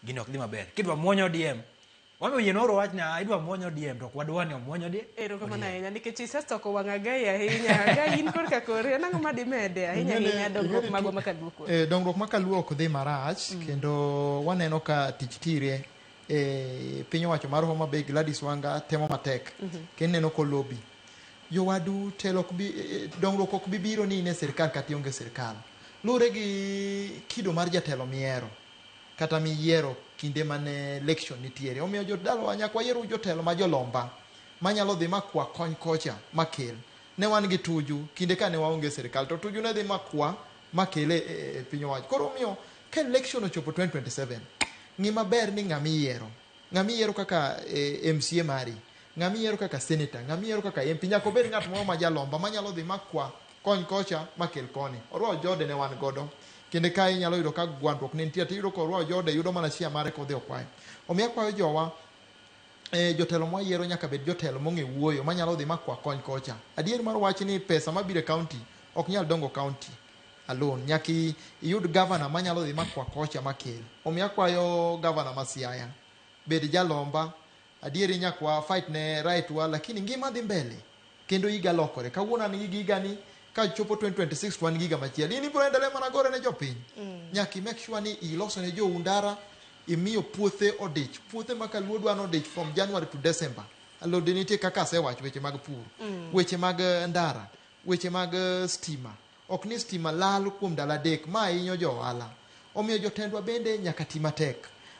B: gini ok dhi maber. Kidwa muonyo ODM, wan be yienwa uru wach ni a idwa muonyo ODM to ok wadwa ni omuony ODM.
A: Erokamano ahinya nikech isestoko wang' Agai ahinya. Agai in korka kore, en ang'o ma dimede ahinya ahinya dongruok magwa ma Kaluo koro?
C: Dongruok ma Kaluo ok dhi marach kendo waneno ka tich tire piny owacho mar Homa Bay Gladys Wanga temo matek kendo ineno kolobi. Jowadu telo ok bi, dongruok ok bi biro ni in e sirkal kata ionge sirkal. Luwore gi kido mar jatelo mihero kata miyiero kinde mane election nitiere. Omiyo jodalawa nyaka wayier jotelo ma jolomba manyalo dhi makwa kony kocha makel. Ne wan gi Tuju kinde ka ne waonge sirkal to Tuju ne dhi makwa makele e piny owacho. Koro omiyo ka election ochopo 2027, ng'i maber ni ng'ama iyiero. Ng'ama iyiero kaka MCA mari, ng'ama iyiero kaka senator, ng'ama iyiero kaka MP, nyaka obed ng'at moro ma jalomba manyalo dhi makwa kony kocha makel koni. Orwa Ojode ne wan godo. Kinde ka inyalo yudo ka gwandruok ne nitie, tiyudo ka Orwa Ojode yudo mana share mare kodhi okwayo. Omiyo akwayo jowa, jotelo mwayiero nyaka bed jotelo mong'e wuoyo manyalo dhi makwa kony kocha. Adier mar wach ni pesa mabiro e county ok nyal dongo county alone. Nyaka iyud governor manyalo dhi makwa kocha makel. Omiyo akwayo governor ma Siaya, bed jalomba. Adieri nyaka wa fight ne right wa, lakini ngima dhi mbele kendo higa lokore. Kawuono an gi higani, ka chopo 2026 to wan gi higa machielo. In ibiro endelea mana gore ne jopiny. Nyaka i make sure ni iloso ne jou ndara, imiyo puothe odich. Puothe ma Kaluo dwa nodich from January to December. Alode nitie kaka asewacho, weche mag pur, weche mag ndara, weche mag stima. Ok ni stima lal kuom ndalo 3, ma hinyo jo ohala. Omiyo jotendwa bende nyaka ti matek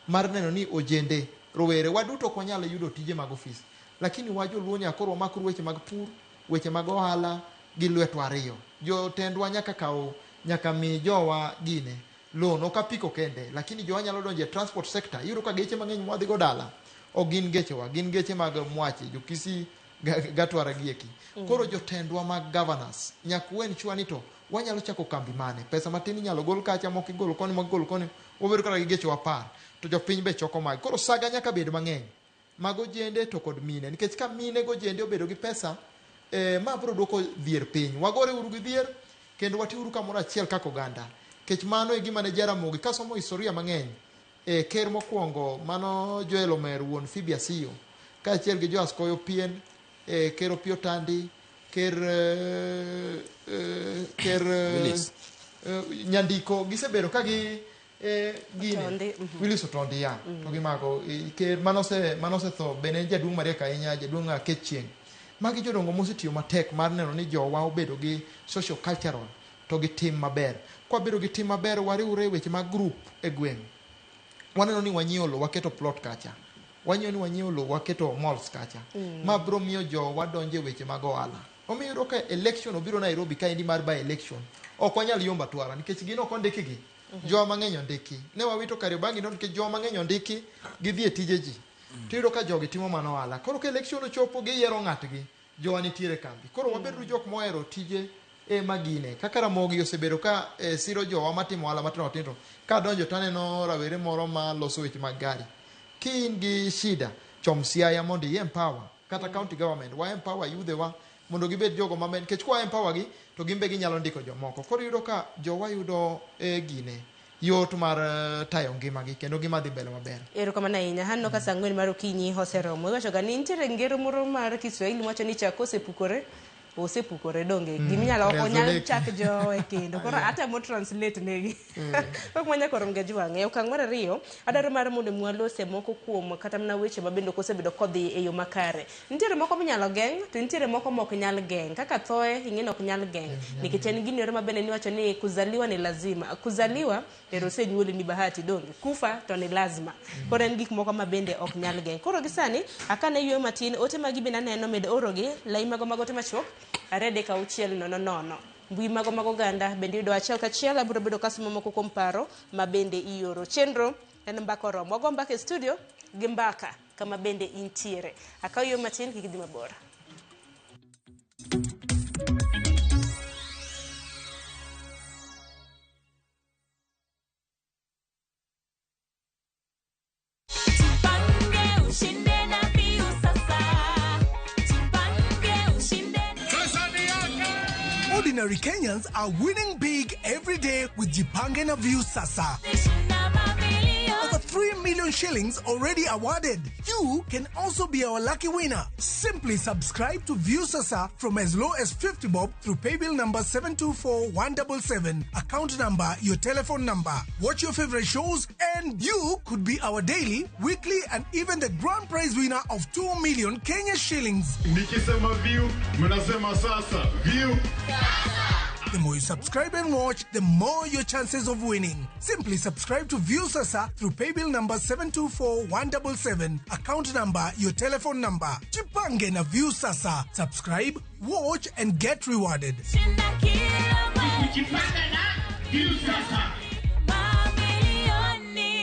C: mar neno ni ojende, rowere, waduto ok wanyal yudo tije mag ofis. Lakini wa joluo nyaka koro wamakru weche mag pur, weche mag ohala gi lwetwa ariyo. Jotendwa nyaka kaw, nyaka mi jowa gine loan, ok apiko kende, lakini jowa nyalo donjo e transport sector. Iyudo ka geche mang'eny mwadhi go dala ok gin gechewa, gin geche mag mwache, jokisi gatwara gieki. Koro jotendwa mag governors nyaka ensure ni to wanyalo chako kambi mane, pesa matin inyalo gol kacha, moko igolo koni, moko igolo koni, wabedo kata gi gechewa 10 to jopiny be choko magi. Koro saga nyaka bed mang'eny mag ojende to kod mine, nikech ka mine gojende obedo gi pesa, ma biro duoko dhier piny. Wagore uru gi dhier kendo watiuru kamoro achiel kaka oganda, nikech mano e gima ne Jaramogi. Kasomo historia mang'eny, ker mokwongo mano Joel Omer wuon Phoebe Asiyo kaachiel gi Joas Koyo Pien, ker Opiyo Tandi, ker
B: Willis.
C: Nyandiko, gisebedo ka gi gine
A: Otondi,
C: Willis Otondi ya to gimako ker manosetho bende en jaduong' mariek ahinya, jaduong' Akech Chieng'. Magi jodongo mosetiyo matek mar neno ni jowa obedo gi social cultural to gi tim maber. Kwabedo gi tim maber, wariwre e weche mag group e gweng'. Waneno ni wanyiewo lowo, waketo plot kacha. Wanyiewo ni wanyiewo lowo, waketo malls kacha. Ma biro miyo jowa donjo e weche mag ohala. Omiyo iyudo ka election obiro Nairobi kaendi mar by election, ok wanyal yombo atwara nikech gin ok ondikgi. Jowa mang'eny ondiki. Ne wawito Kariobangi no nikech jowa mang'eny ondiki, gidhi e tije ji. Tiyudo ka jogi timo mana ohala. Koro ka election ochopo, giyiero ng'atgi. Jowa nitiere kambi. Koro wabeduru jok mohero tije magine. Kaka Ramogi osebedo ka siro jowa matimo ohala matindo tindo. Ka donjo to aneno rawere moro ma loso weche mag gari. Ki in gi shida, chom Siaya mondo i empower. Kata county government, wa empower yudhewa mondo Mondo gibed jogo ma nikech kwa empower gi to gin be ginyalo ndiko jomoko. Koro iyudo ka jowa yudo e gine yot mar tayo ngimagi kendo ngima dhi mbele maber.
A: Erokamano ahinya. Aneno ka saa ang'wen mar okinyi oseromo. Iwacho ga ni nitiere ngero moro mar Kiswahili wacho ni chak kosepukore osepukore donge giminyalo ok onyal chak jowe kendo koro atemo translate negi ok manya koro mgejwang' e okang' mar ariyo adwaro mar mondo mi walose moko kuom kata mana weche ma bende ok osebedo kodhi e yo makare nitiere moko minyalo geng' to nitiere moko mok nyal geng' kaka thoe ing'e ni ok nyal geng' nikech en gino ero ma bende niwacho ni kuzaliwa ni lazima kuzaliwa ero osenyuoli ni bahati donge kufa to ni lazima koro en gik moko ma bende ok nyal geng' koro gi sani akane yueyo matin ote magi bende aneno med orogi lai mago mag ote machuok 23600 mbui mago mag oganda bende yudo achiel kachiel abiro bedo kasomo moko kuom paro ma bende ioro chenro en mbaka oromo wago mbaka e studio gi mbaka kama bende intiere akaw yueyo matin kik idhi mabor.
D: Jipange ushinde na Viusasa. Jipange ushinde.
E: Ordinary Kenyans are winning big every day with Jipange na Viusasa.
D: Shinda mamilioni.
E: Over 3 million shillings already awarded. You can also be our lucky winner. Simply subscribe to Viusasa from as low as 50 bob through paybill number 724177, account number, your telephone number. Watch your favorite shows and you could be our daily, weekly and even the grand prize winner of 2 million Kenya shillings.
F: Nikisema view, mnasema sasa view.
E: The more you subscribe and watch, the more your chances of winning. Simply subscribe to Viusasa through paybill number 724177, account number, your telephone number. Jipange na Viusasa. Subscribe, watch and get rewarded.
D: Shinda kila mwezi. Mamilioni.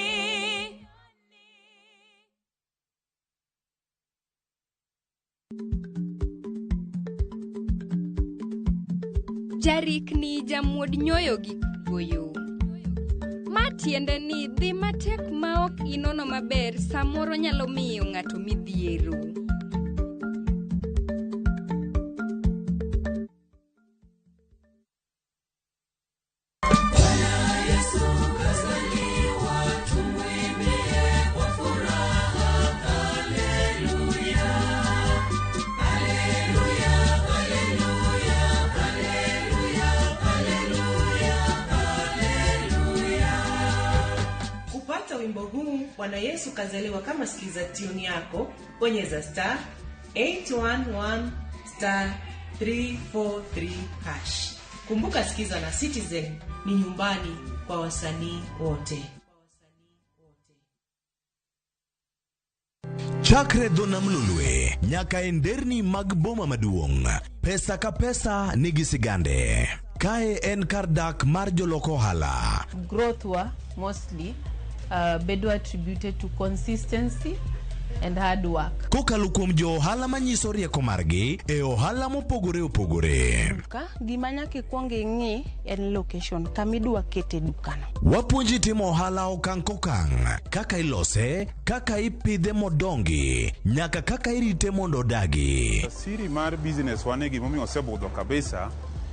G: Jarikni jamuod nyoyo gi kuoyo. Ma tiende ni dhi matek ma ok inono maber samoro nyalo miyo ng'ato midhiero.
H: Kupata wimbo huu Bwana Yesu kazaliwa kama sikiza tune yako, bonyeza star 811 star 343 hash. Kumbuka sikiza na Citizen ni nyumbani kwa wasanii wote.
I: Chakre dho nam Lolwe nyaka e nderni mag boma maduong', pesa ka pesa nigi sigande. Kae en kar dak mar jolok ohala.
J: Growth wa mostly bedo attributed to consistency and hard work.
I: Kokalo kuom jo ohala manyiso rieko margi e ohala mopogore opogore.
K: Duka gima nyaka ikwong ing'i en location kama idwa kete dukano.
I: Wapuonji timo ohala okang' kokang', kaka ilose, kaka ipidhe modongi, nyaka kaka irite mondo odagi.
F: Siri mar business wane gimomiyo osebudho kabisa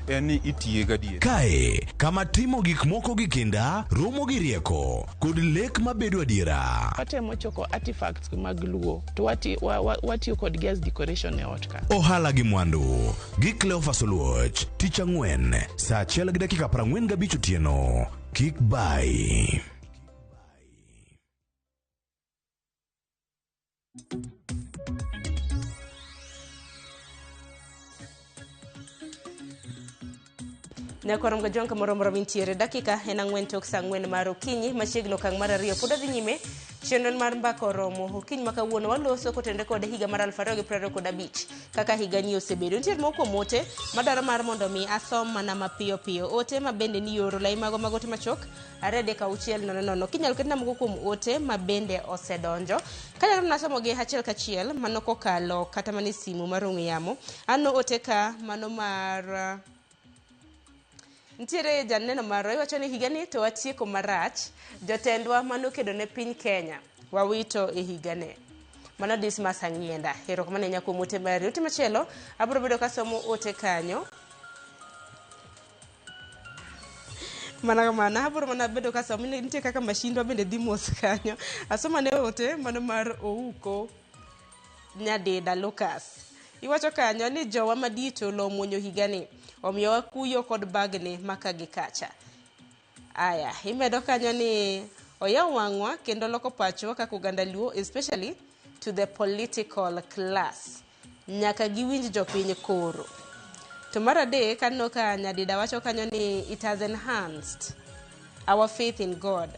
F: en ni itiye gadier.
I: Kae kama timo gik moko gi kinda romo gi rieko kod lek mabedo adiera.
L: Watemo choko artifacts mag Luo to watiyo kodgi as decoration e ot ka.
I: Ohala gi mwandu gi Cleophas Oluoch tich ang'wen saa achiel gi dakika 45 otieno. Kik bai.
A: Nyakwar Mgajwang' kamoro amora mintiere dakika en ang'wen tok saa ang'wen mar okinyi machiegni okang' mar ariyo pod adhi nyime chenro mar mbaka oromo okinyi ma kawuono waloso kotenore kod higa mar 2025 kaka higani osebedo nitiere moko kuom ote madwaro mar mondo mi asom mana mapiyo piyo ote ma bende nioro lai mago mag ote machuok 23600 kinyalo ketna moko kuom ote ma bende osedonjo kanyalo mana somogi achiel kachiel mano kokalo kata mana e simu mar ong'we yamo aneno ote ka mano mar nitiere janeno marwa iwacho ni higani to watieko marach jotendwa manokedo ne piny Kenya wawito e higane. Mano Dismas Ang'ienda. Erokamano ahinya kuom ote mari. Ote machielo abiro bedo kasomo ote kanyo. Mana kamano abiro mana bedo kasomo nitie kaka mashindwa bende dhi mos kanyo. Asoma ne ote mano mar Ouko Nyadida Lucas. Iwacho kanyo ni jowa madito lo muonyo higani omiyo wakuyo kod bagni maka gi kacha. Aya, imedo kanyo ni oyaw wang'wa kendo loko pachwa kaka oganda Luo, especially to the political class. Nyaka giwinj jopiny koro. To mar adek aneno ka Nyadida wacho kanyo ni it has enhanced our faith in God.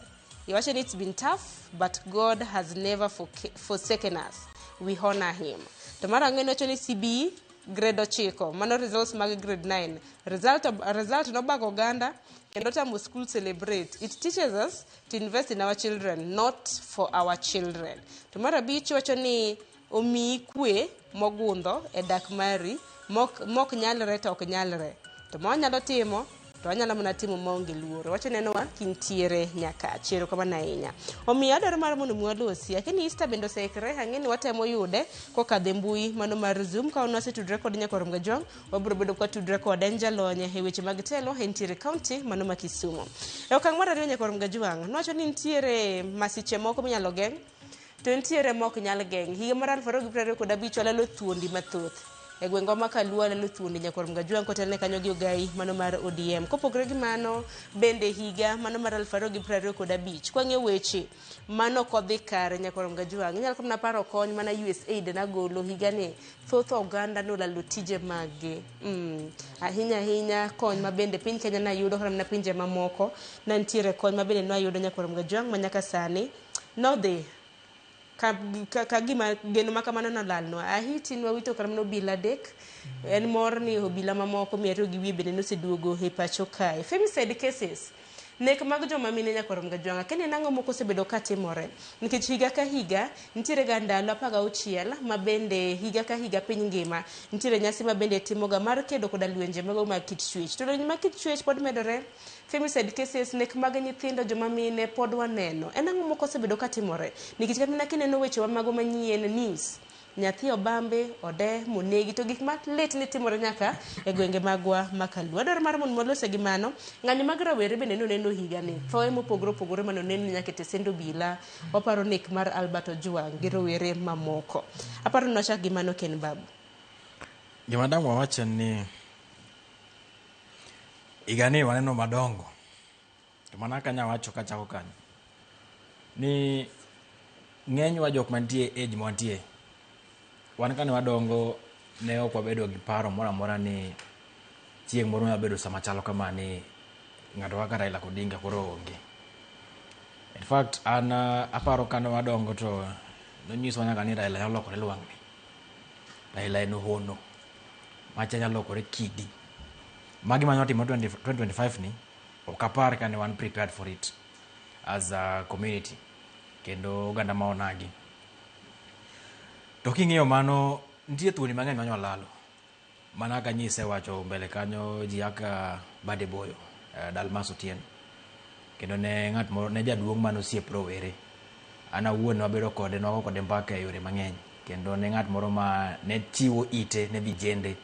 A: Iwacho ni it's been tough but God has never forsaken us. We honor him. To mar ang'wen wacho ni CBE grade 9, mano results mag grade 9. Result nobago oganda kendo tamo school celebrate. It teaches us to invest in our children, not for our children. To mar abich wacho ni omiyi kwe mogundho e dak mari, mok nyalre to ok nyalre. To ma wanyalo timo, to wanyalo mana timo maonge luoro. Wacho nenowa kintiere nyaka chiero kamano ahinya. Omiyo adwaro mar mondo mi walosi. Akia ni Easter bende oseikre, ang'e ni watemo yude kokadho e mbui mano mar Zoom. Ka wan wasetudre kod Nyakwar Mgajwang', wabiro bedo kwatudre kode en jalony e weche mag telo entiere county mano ma Kisumu. E okang' mar ariyo Nyakwar Mgajwang', nowacho ni nitiere masiche moko minyalo geng' to nitiere mok nyal geng'. Higa mar 2025 walalo thuondi mathoth. E gwengwa ma Kaluo walalo thuondi Nyakwar Mgajwang' kotelne kanyo gi Ogai mano mar ODM. Kopogore gi mano bende higa mano mar 2025 kwang'iyo weche mano ok odhi kare Nyakwar Mgajwang'. Inyalo kata mana paro kony mana USAID nagolo higani thoth oganda nolalo tije maggi. Ahinya ahinya kony ma bende piny Kenya nayudo kata mana pinje mamoko na nitiere kony ma bende nwayudo Nyakwar Mgajwang' ma nyaka sani nodhi ka gima geno ma kamano nolalnwa. Ahiti nwawito kata mana obila 3. En mor ni obila mamoko 200 bende noseduogo e pacho kae. Femicide cases, nek mag joma mine Nyakwar Mgajwang'. Akia ni nang'o moko osebedo katimore. Nikech higa ka higa nitiere ga ndalo 16 ma bende higa ka higa piny ngima nitiere nyasi ma bende timoga mar kedo koda lwenje mago mag kit chwech. To lwenje mag kit chwech pod medore. Femicide cases, nek mag nyithindo joma mine pod waneno. En ang'o moko osebedo katimore? Nikech kata mana kineno wechewa mago manyien news, nyathi obambe, ode, monegi, to gik malit ni timore nyaka e gwenge magwa ma Kaluo. Adwaro mar mondo walose gi mano, ng'anyo mag rawere bende noneno higani. Thoe mopogore opogore manoneno nyaka e tesend obila. Waparo nek mar Albert Ojwang' gi rowere mamoko. Aparo ni wachak gi mano Ken Babu.
B: Gima dang' wawach en ni higani waneno madongo. To mana kaka anyawacho kachako kanyo ni ng'enywa jok mantie e age mwantie, wan kane wadongo ne ok wabedo gi paro moro amora ni chieng' moro nyalo bedo sama chalo kama ni ng'ato kaka Raila Odinga koro onge. In fact, an aparo kane wadongo to nonyiswa nyaka ni Raila nyalo lokore lwang'ni. Raila en hono. Macha nyalo lokore kidi. Magi mane watimo 2025 ni, ok apar kane wan prepared for it as a community kendo oganda ma onagi. To king'iyo mano, nitie thuondi mang'eny mane walalo. Mana kaka nyise wacho mbele kanyo ji kaka Bade Boyo, Dalmas Otieno. Kendo ne ng'at moro, ne jaduong' mane osiep rowere. An awuon ne wabedo kode, ne wago kode mbaka e yore mang'eny. Kendo ne ng'at moro ma ne chiwo ite ne vijende.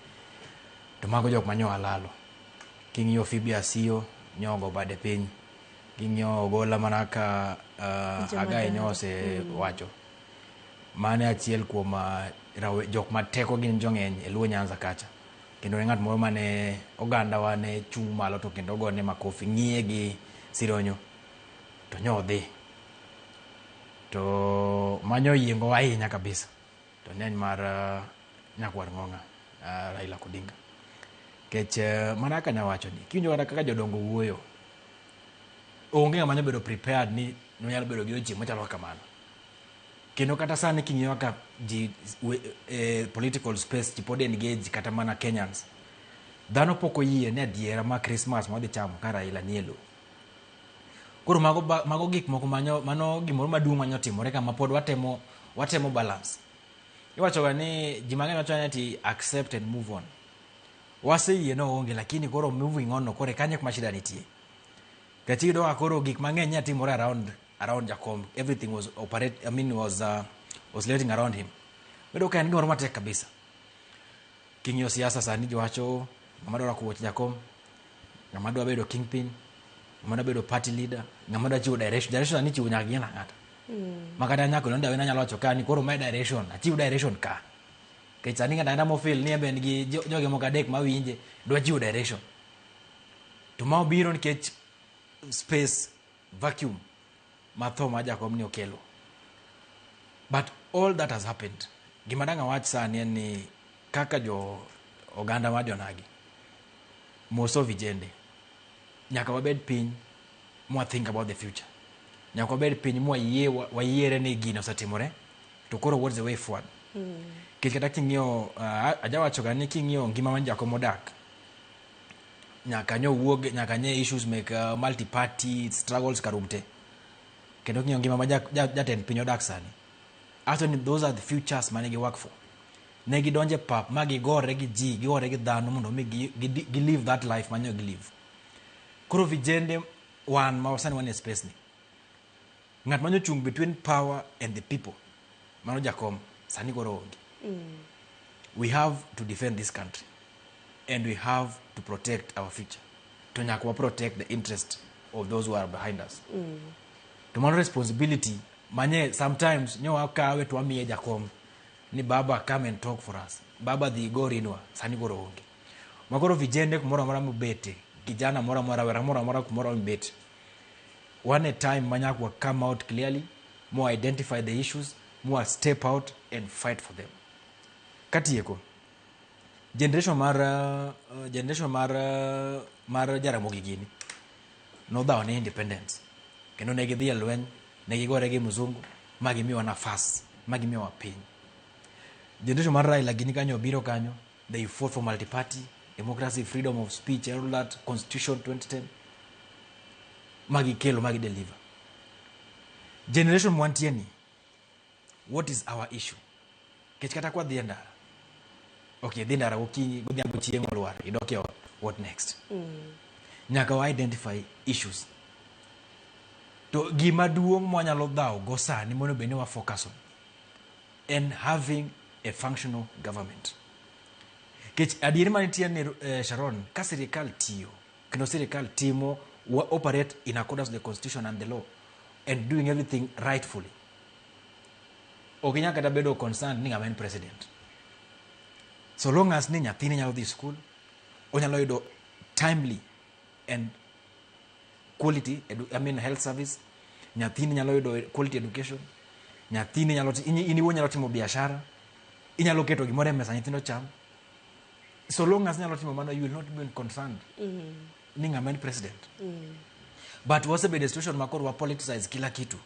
B: To mago jok mane walalo. King'iyo Phoebe Asiyo, nyogo bade piny. King'iyo Ogola mana ka Agai nyo osewacho. Mane achiel kuom jok ma teko gin jong'eny e Luo Nyanza kacha. Kendo ne ng'at moro mane oganda wa ne chung' malo to kendo gone makofi, ng'iye gi sironyo. To nyo odhi. To manyo yiengo ahinya kabisa. To neny mar Nyakwar Ng'ong'a, Raila Odinga. Kech mana kaka nyawacho ni, kiwinjo kata kaka jodongo wuoyo, onge ng'ama nyalo bedo prepared ni nonyalo bedo gi odiochieng' machalo kaka mano. Kendo kata sani king'iyo kaka ji political space ji pod engage kata mana Kenyans. Dhano pok oyie ni adiera ma Christmas ma wadhi chamo ka Raila nie lowo. Koro mago gik moko manyo, mano gimoro maduong' manyo timore kama pod watemo balance. Iwacho ga ni ji mang'eny wacho ni accept and move on. Waseyie no onge lakini koro moving on no koro kanyo kuma shida nitie. Nikech iyudo ka koro gik mang'eny nya timore around Jakom. Everything was operate, I mean was oscillating around him. Bedo ka en gimoro matek kabisa. King'iyo siasa sani jowacho ng'ama dwaro kuoch jakom, ng'ama dwa bedo kingpin, ng'ama dwa bedo party leader, ng'ama dwa chiwo direction. Direction sani ichiwo nyaka gi ng'ato ang'ata. Ma kata nyako Londa wena nyalo wacho ka ni koro mae direction, achiw direction ka. Nikech sani ng'ato ang'ata mofeel ni en be en gi joge moko adek mawinje, dwa chiwo direction. To ma obiro nikech space vacuum ma tho mar jakom ni okelo. But all that has happened. Gima dang' awach sani en ni kaka jo oganda mar jonagi, most of vijende, nyaka wabed piny mwa think about the future. Nyaka wabed piny mwa yie wayiere ni gino osetimore, to koro what's the way forward? Nikech kata king'iyo, ajawacho ga ni king'iyo ngima mar jakom odak, nyaka nyo wuog, nyaka nye issues mek multi party struggles karum te. Kendo king'iyo ngima ma jatend piny odak sani, actually those are the futures mane gi work for. Ne gidonje pap ma gigore gi ji, gigore gi dhano mondo mi gi live that life manyo gi live. Koro vijende wan ma sani wan e space ni. Ng'at manyo chung between power and the people, mano jakom, sani koro onge. We have to defend this country and we have to protect our future. To nyaka wa protect the interest of those who are behind us. To mano responsibility manye sometimes nyo wakawe to wamiye jakom ni baba come and talk for us. Baba dhi gorinwa, sani koro onge. Makoro vijende kumoro amora mobete, kijana moro amora, rawera moro amora kumoro mobete. One a time manyaka wa come out clearly, more identify the issues, more step out and fight for them. Katieko, generation mar Jaramogi gini nodhawo ne independence kendo ne gidhi e lweny, ne gigore gi mzungu ma gimiyowa nafas, ma gimiyowa piny. Generation mar Raila gini kanyo obiro kanyo, they fought for multi-party democracy, freedom of speech, all that, constitution 2010 ma gikelo, ma gideliver. Generation mwantie ni, what is our issue? Kech kata kwa dhi e ndara, okay, dhi ndara gokinyi, godhiambo chieng' olwar, idok e ot, what next? Nyaka wa identify issues. To gima duong' mwanyalo dhawo go sani mondo bed ni wa focus on en having a functional government. Kech adieri manitie ni, Sharon, ka sirikal tiyo, kendo sirikal timo, wa operate in accordance with the constitution and the law and doing everything rightfully. Ok inyal kata bedo concerned ni ng'ama en president. So long as ni nyathini nyalo dhi school, onyalo yudo timely and quality I mean health service, nyathini nyalo yudo quality education, nyathini nyalo in iwuon nyalo timo biashara, inyalo keto gimoro e mesa nyithindo cham. So long as nyalo timo mano, you will not be concerned ni ng'ama en president. But wasebedo e situation ma koro wa politicize kila kitu.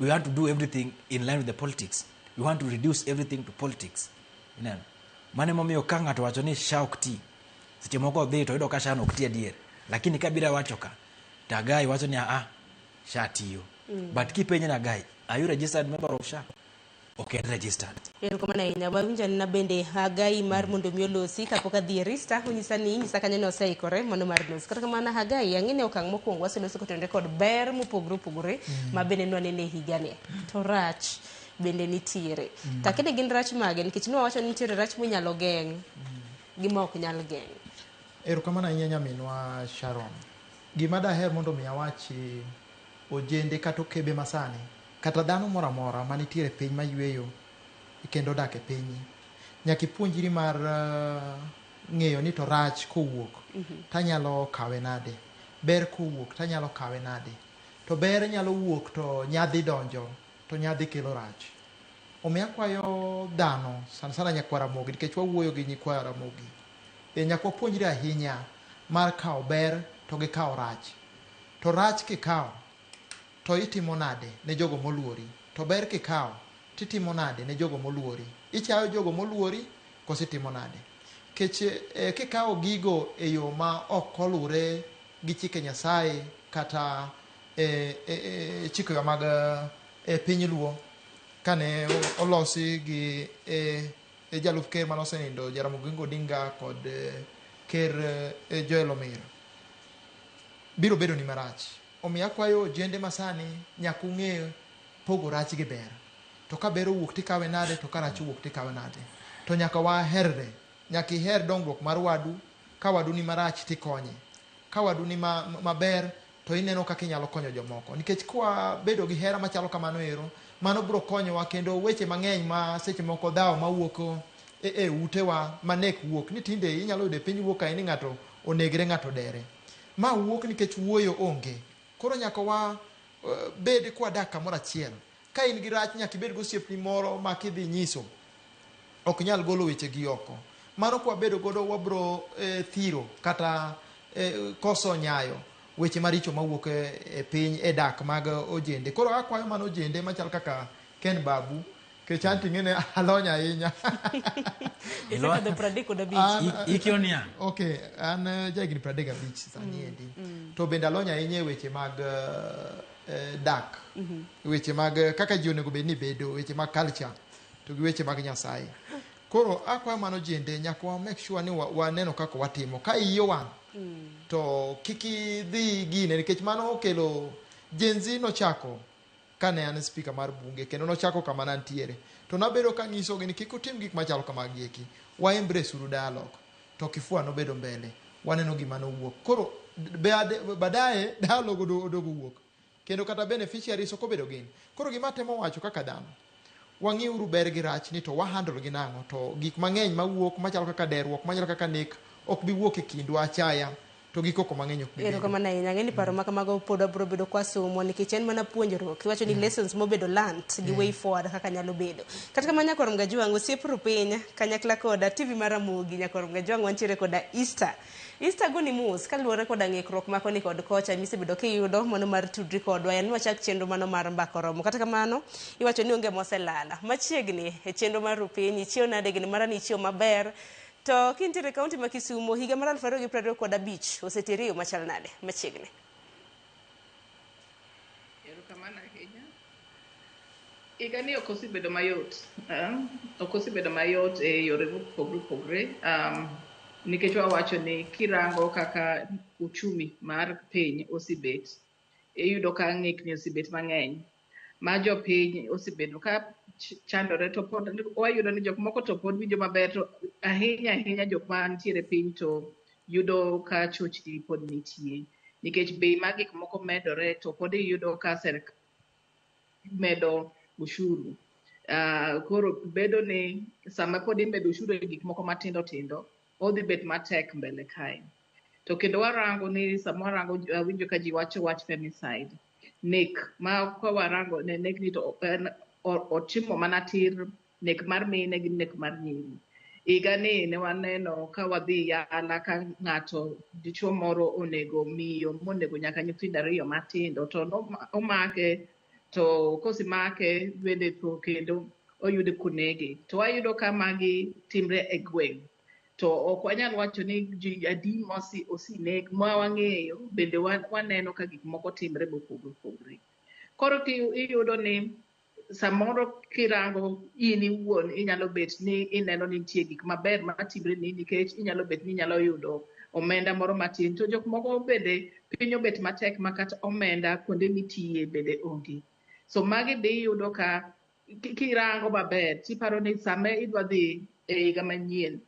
B: We want to do everything in line with the politics. We want to reduce everything to politics. Ineno? Mano emomiyo ka ng'ato wacho ni SHA ok ti, seche moko odhi to oyudo ka SHA no ok ti adier. Lakini ka biro wacho ka, to Agai wacho ni ah, SHA tiyo. But kipenje ni Agai, are you registered member of SHA? Ok en registered.
A: Erokamano ahinya. Wawinjo anena bende Hagai mar mondo mi olosi kapok adhi e Rista, onyisa ni inyisa kanyo ni oseikore mano mar losi. Kata kamano Hagai, ang'e ni okang' mokwongo waseloso kotenore kod ber mopogore opogore ma bende nwanene e higani. To rach bende nitiere. To akia ni gin rach mage nikech nwawacho ni nitiere rach minyalo geng' gi ma ok nyal geng'.
C: Erokamano ahinya nyaminwa Sharon. Gima daher mondo mi awachi ojende kata okebe masani, kata dhano moro amora manitiere e piny mayueyo kendo odak e piny, nyaka ipuonjri mar ng'eyo ni to rach kowuok tanyalo kawe nade, ber kowuok tanyalo kawe nade, to ber nyalo wuok to nyadhi donjo to nyadhi kelo rach. Omiyo akwayo dhano sana sana nyakwa Ramogi, nikech wawuoyo gi nyikwa Ramogi, nyaka wapuonjre ahinya mar kawo ber to gi kawo rach. To rach kikawo to itimo nade ne jogo moluori, to ber kikawo titimo nade ne jogo moluori, ichayo jogo moluori koso itimo nade? Kech kikawo gigo e yo ma ok olure gi chike Nyasaye kata chikewa mag piny Luo, kane olosi gi jalup ker mane osenindo Jaramogi Oginga Odinga kod ker Joel Omiro, biro bedo ni marach. Omiyo akwayo ojende masani nyaka ung'e pogo rach gi ber. To ka ber owuok tikawe nade, to ka rach owuok tikawe nade. To nyaka waherre. Nyaka iher dongruok mar wadu. Ka wadu ni marach tikonye. Ka wadu ni maber to ineno kaka inyalo konyo jomoko. Nikech kwa bedo gi hera machalo kamano ero, mano biro konyowa kendo weche mang'eny ma seche moko dhawo mawuok e utewa manek wuok. Ni tinde inyalo yudo e piny wuok kae ni ng'ato onegre, ng'ato dere. Ma wuok nikech wuoyo onge. Koro nyaka wa bed kwadak kamoro achiel. Ka in gi rach nyaka ibed gosiepni moro ma kidhi nyiso ok nyal golo weche gi oko. Mano kwabedo godo wabro thiro kata koso nyayo weche maricho mawuok e piny e dak mag ojende. Koro akwayo mana ojende machal kaka Ken Babu, nikech an ting'ene alony ahinya.
A: Isekadho 35.
B: Ikiyo niang'.
C: Okay, an jahigni 35 sani endi. To bende alony ahinya e weche mag dak. Weche mag kaka ji onego bed ni bedo, weche mag culture to gi weche mag Nyasaye. Koro akwayo mano ojende nyaka wa make sure ni waneno kaka watimo. Ka iyi owang' to kik idhi gine nikech mano okelo Gen Z nochako kane an speaker mar bunge kendo nochako kama nantiere. To nabedo kanyisogi ni kik utim gik machalo kamagi eki. Wa embrace uru dialogue. To kifua nobedo mbele. Waneno gima nowuok. Koro baadaye dialogue odogo wuok. Kendo kata beneficiaries ok obedo gin. Koro gima atemo wacho kaka dhano, wang'iuru ber gi rach ni to wa handle gi nang'o to gik mang'eny mawuok machalo kaka derruok machalo kaka nek ok bi wuok e kindwa achaya to gi koko mang'eny ok bi bedo.
A: Erokamano ahinya. Ang'e ni paro ma kamago pod wabiro bedo kwasomo nikech en mana puonjruok. Iwacho ni lessons mobedo learnt gi way forward kaka nyalo bedo. Kata kamano Nyakwar Mgajwang' osiep Rupiny kanyakla koda TV mar Ramogi Nyakwar Mgajwang' wantiere koda Easter. Easter goni mos kaluwore koda ng'ikruok ma koni kod kocha misebedo kiyudo mano mar tudri kodwa en wachak chenro mano mar mbaka oromo. Kata kamano iwacho ni onge moselala. Machiegni e chenro mar Rupiny ichiew nade gini mara ni ichiew maber. To kintiere e kaunti ma Kisumu higa mar 2025 oseteri e yo machal nade machiegni.
M: Erokamano ahinya. Higani ok osebedo mayot. Ok osebedo mayot e yore mopogore opogore. Nikech wawacho ni kirango kaka uchumi mar piny osebet, iyudo ka ng'ikni osebet mang'eny. Ma jopiny osebedo ka chandore to pod wayudo ni jok moko to pod winjo maber to ahinya ahinya jok mantiere piny to yudo ka chochni pod nitie. Nikech bei mar gik moko medore to pod iyudo ka serikal medo ushuru. Koro bedo ni sama pod imedo ushuru e gik moko matindo tindo, odhi bet matek mbele kae. To kendo warango ni sama warango awinjo ka ji wacho wach femicide. Nek ma ka warango ne nek ni to en otimo mana tir nek mar mine gi nek mar nyiri. Higa ni ne waneno ka wadhi yala ka ng'ato dichuo moro onego miyo monego nyaka nyithindo ariyo matindo to omake to kosemake bende to kendo oyude konege. To wayudo ka magi timre e gweng'. To ok wanyal wacho ni ji adi oseneg ma wang'eyo bende waneno ka gik moko timre mopogore opogore. Koro iyudo ni samoro kirango in iwuon inyalo bet ni ineno ni nitie gik maber matimre ni nikech inyalo bet ni inyalo yudo omenda moro matin to jok moko bende piny obet matek ma kata omenda kuonde mitiye bende onge. So magi be iyudo ka kirango maber tiparo ni sama idwa dhi e higa manyien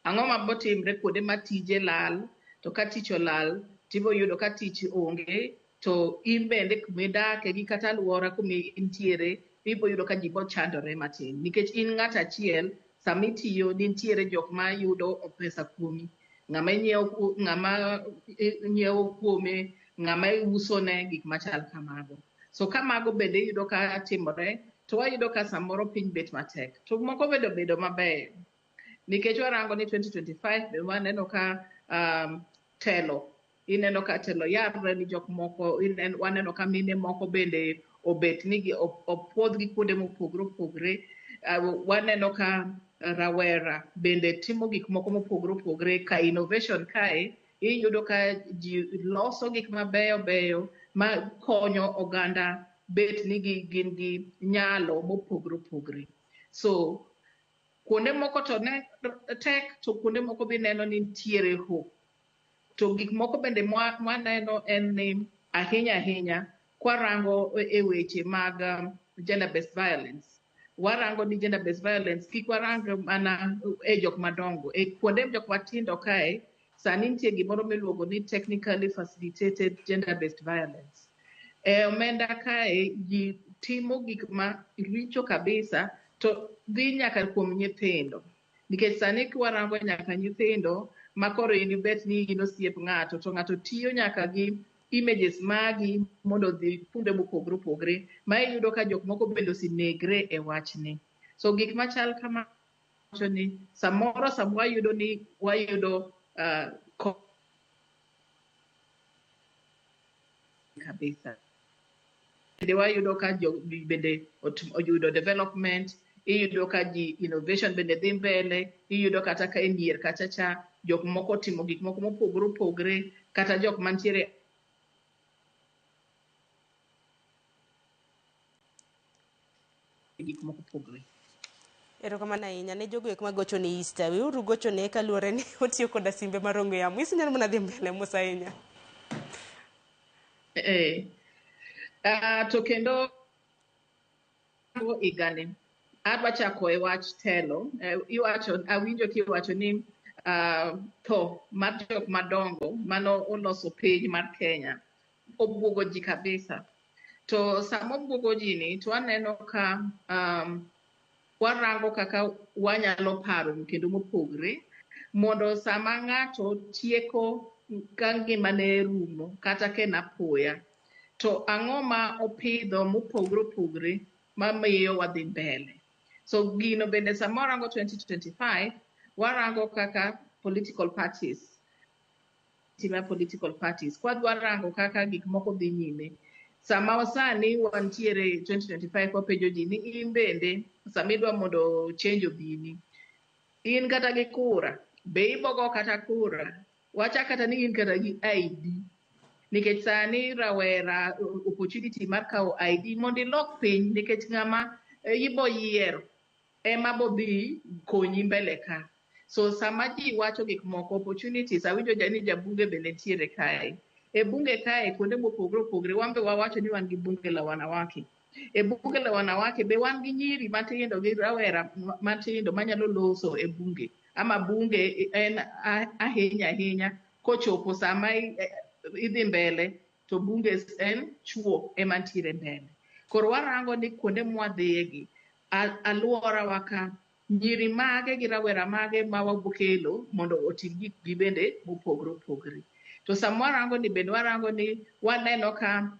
M: ang'o mabotimre kuonde ma tije lal to ka tich olal tibo yudo ka tich onge to in bende kumidake gi kata alwora kuma intiere ibo yudo ka ji bochandore matin nikech in ng'at achiel sama itiyo nitiere jok ma yudo pesa kuomi ng'ama nyiewo kuome ng'ama iusone gik machal kamago. So ka mago bende iyudo ka timore to wayudo ka samoro piny bet matek to moko bende obedo maber nikech warango ni 2025 be waneno ka telo ineno ka telo yarre ni jok moko waneno ka mine moko bende obet ni opuodhgi kuonde mopogore opogore. Waneno ka rawera bende timo gik moko mopogore opogore ka innovation kae iyudo ka ji loso gik mabeyo beyo ma konyo oganda bet ni gin gi nyalo mopogore opogore. So kuonde moko to ne tek to kuonde moko be neno ni nitiere hope. To gik moko bende mwaneno en ni ahinya ahinya kwarango e weche mag gender based violence, warango ni gender based violence kik warang mana e jok madongo, e kuonde jok matindo kae sani nitie gimoro miluongo ni technically facilitated gender based violence. E omenda kae ji timo gik ma richo kabisa to dhi nyaka kuom nyithindo. Nikech sani kiwarango nyaka nyithindo ma koro in ibet ni in osiep ng'ato to ng'ato tiyo nyaka gi images magi mondo odhi kuonde mopogore opogore ma iyudo ka jok moko bende osenegre e wachni. So gik machal kama wacho ni samoro sama wayudo ni wayudo kabisa. Bende wayudo ka jo bende oyudo development, iyudo ka ji innovation bende dhi mbele, iyudo kata ka e mier kacha cha jok moko otimo gik moko mopogore opogore kata jok mantiere gik moko opogore.
A: Erokamano ahinya ne jogo eko magocho ne Easter. Weuru gocho ne kaluwore ni otiyo koda simbe mar ong'we yamo. Isi nyalo mana dhi mbele mos ahinya.
M: To kendo higani adwa chako e wach telo. Iwacho, awinjo kiwacho ni tho mar jok madongo mano oloso piny mar Kenya obwogo ji kabisa. To sama obwogo ji ni to aneno ka warango kaka wanyalo paro kendo mopogre mondo sama ng'ato tieko ka ngimane rumo kata ka en apoya to ang'o ma opidho mopogore opogore mamiyo wadhi mbele. So gino bende sama warango 2025 warango kaka political parties tima political parties kwadwa rango kaka gik moko dhi nyime. Sama sani wantiere 2025 wapenjo ji ni in bende sama idwa mondo change obini, in kata gi kura, be ibogo kata kura, wacha kata ni in kata gi ID. Nikech sani rawera opportunity mar kawo ID mondo ilok piny nikech ng'ama ibo yiero ema bodhi konyi mbele ka. So sama ji wacho gik moko opportunities, awinjo ni jabunge bende nitiere kae. E bunge kae kuonde mopogore opogore wan be wawacho ni wan gi bunge la wanawake. E bunge la wanawake be wan gi nyiri matindo gi rawera matindo manyalo loso e bunge. Ama bunge en ahinya ahinya kochopo sama idhi mbele to bunge en chuo ema nitiere mbele. Koro warango ni kuonde mwadhiye gi alworawa ka nyiri mage gi rawera mage ma wabokelo mondo otim gik gi bende mopogore opogore. To sama warango ni bende warango ni waneno ka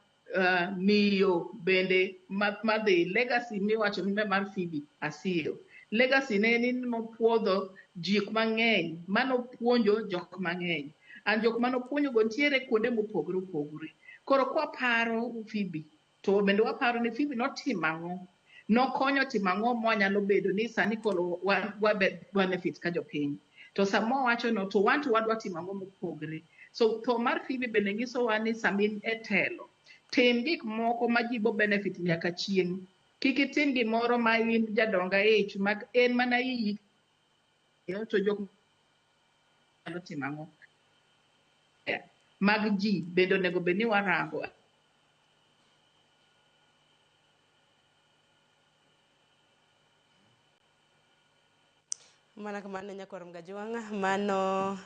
M: miyo bende madhi legacy miwacho ni mar Phoebe Asiyo. Legacy ne ni nopuodho jik mang'eny manopuonjo jok mang'eny. And jok manopuonjo go nitiere kuonde mopogore opogore. Koro kwaparo Phoebe to bende waparo ni Phoebe notimo ang'o? Nokonyo timo ang'o mwanyalo bedo ni sani koro wa benefit ka jopiny. To sama wawacho no to wan to wadwa timo ang'o mopogore. So tho mar Phoebe bende nyisowa ni sama in e telo, tim gik moko ma ji bo benefit nyaka chieng'. Kik itim gimoro ma in jadonga ich ma en mana iyi to jok nyalo timo ang'o. Mag ji bende onego bed ni warango.
A: Mana kamano nyakwar Mgajwang', mano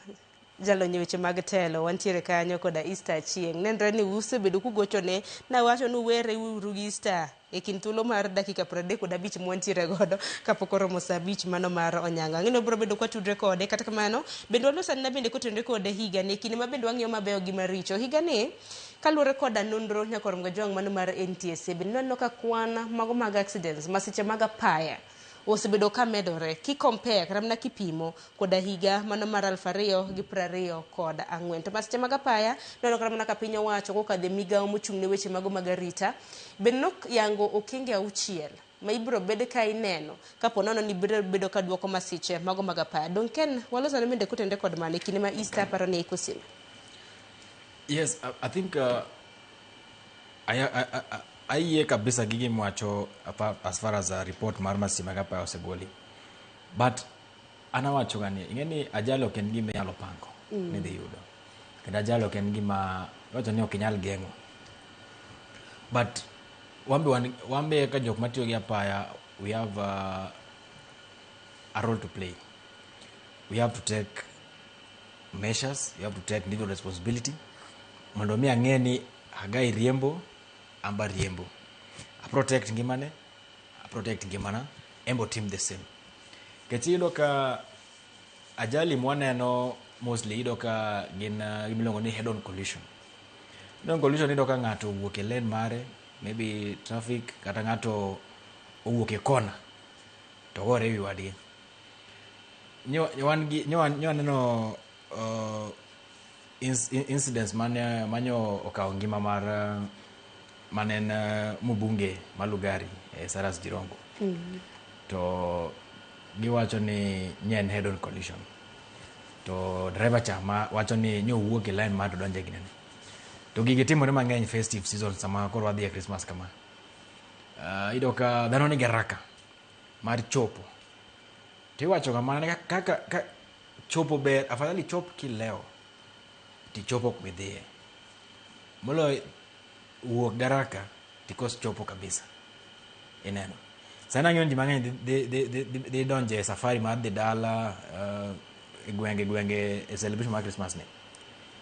A: jalony e weche mag telo wantiere kanyo koda Easter chieng'. Nenre ni usebedo kugochone nawacho ni uwere uru gi Easter e kind thuolo mar dakika 35 mwantiere godo kapok oromo saa 5 mano mar onyango. Ang'e ni wabiro bedo kwatudre kode, kata kamano bende walos anena bende kotenore kode higani, kinde ma bende wang'iyo mabeyo gi maricho. Higani kaluwore koda nonro nyakwar Mgajwang' mano mar NTSA bende waneno ka kwan mago mag accidents, masiche mag apaya osebedo ka medore ki compare kata mana kipimo koda higa mano mar 2024. To masiche mag apaya neno kata mana ka piny owacho kokadho e migawo mochung' ne weche mago mag arita bende noyango okenge 6 ma ibiro bed ka ineno kapo nono ni biro bedo ka duoko masiche mago mag apaya. Dong Ken walosane bende kotenore kod mano e kinde ma Easter aparo ni iko sime.
B: Yes, I think ayie kabisa gi gima wacho as far as a report mar masiche mag apaya osegoli. But an awacho ga ni ing'e ni ajali ok en gima inyalo pango ni dhi yudo. Kendo ajali ok en gima iwacho ni ok inyal geng'o. But Wambe wan wambe ka jok matiyo gi apaya we have a role to play. We have to take measures, we have to take individual responsibility mondo mi ang'e ni Hagai riembo amba riembo. A protect ngimane, a protect ngimana, embo tim the same. Nikech iyudo ka ajali mwaneno mostly iyudo ka gin gimiluongo ni head on collision. Head on collision iyudo ka ng'ato owuok e lane mare, maybe traffic kata ng'ato owuok e kona to gore ewi wadgi. Nyo wan gi nyo waneno incidents mane manyo okawo ngima mar mane en mbunge ma Lugari Cyrus Jirongo. To giwacho ni nye en head on collision. To driver cha ma wacho ni nyo owuok e line mar to donjo e ginene. To gigi timore mang'eny festive season sama koro wadhi e Christmas kama. Iyudo ka dhano nigi haraka mar chopo. To iwacho ga mana kaka ka chopo ber afadhali chop kilewo tichopo kumidhiye. Moloyo wuok gi haraka tikos chopo kabisa. Ineno. Sani ang'eyo ni ji mang'eny dhi donjo e safari mar dhi dala e gwenge gwenge e celebration mar Christmas ni.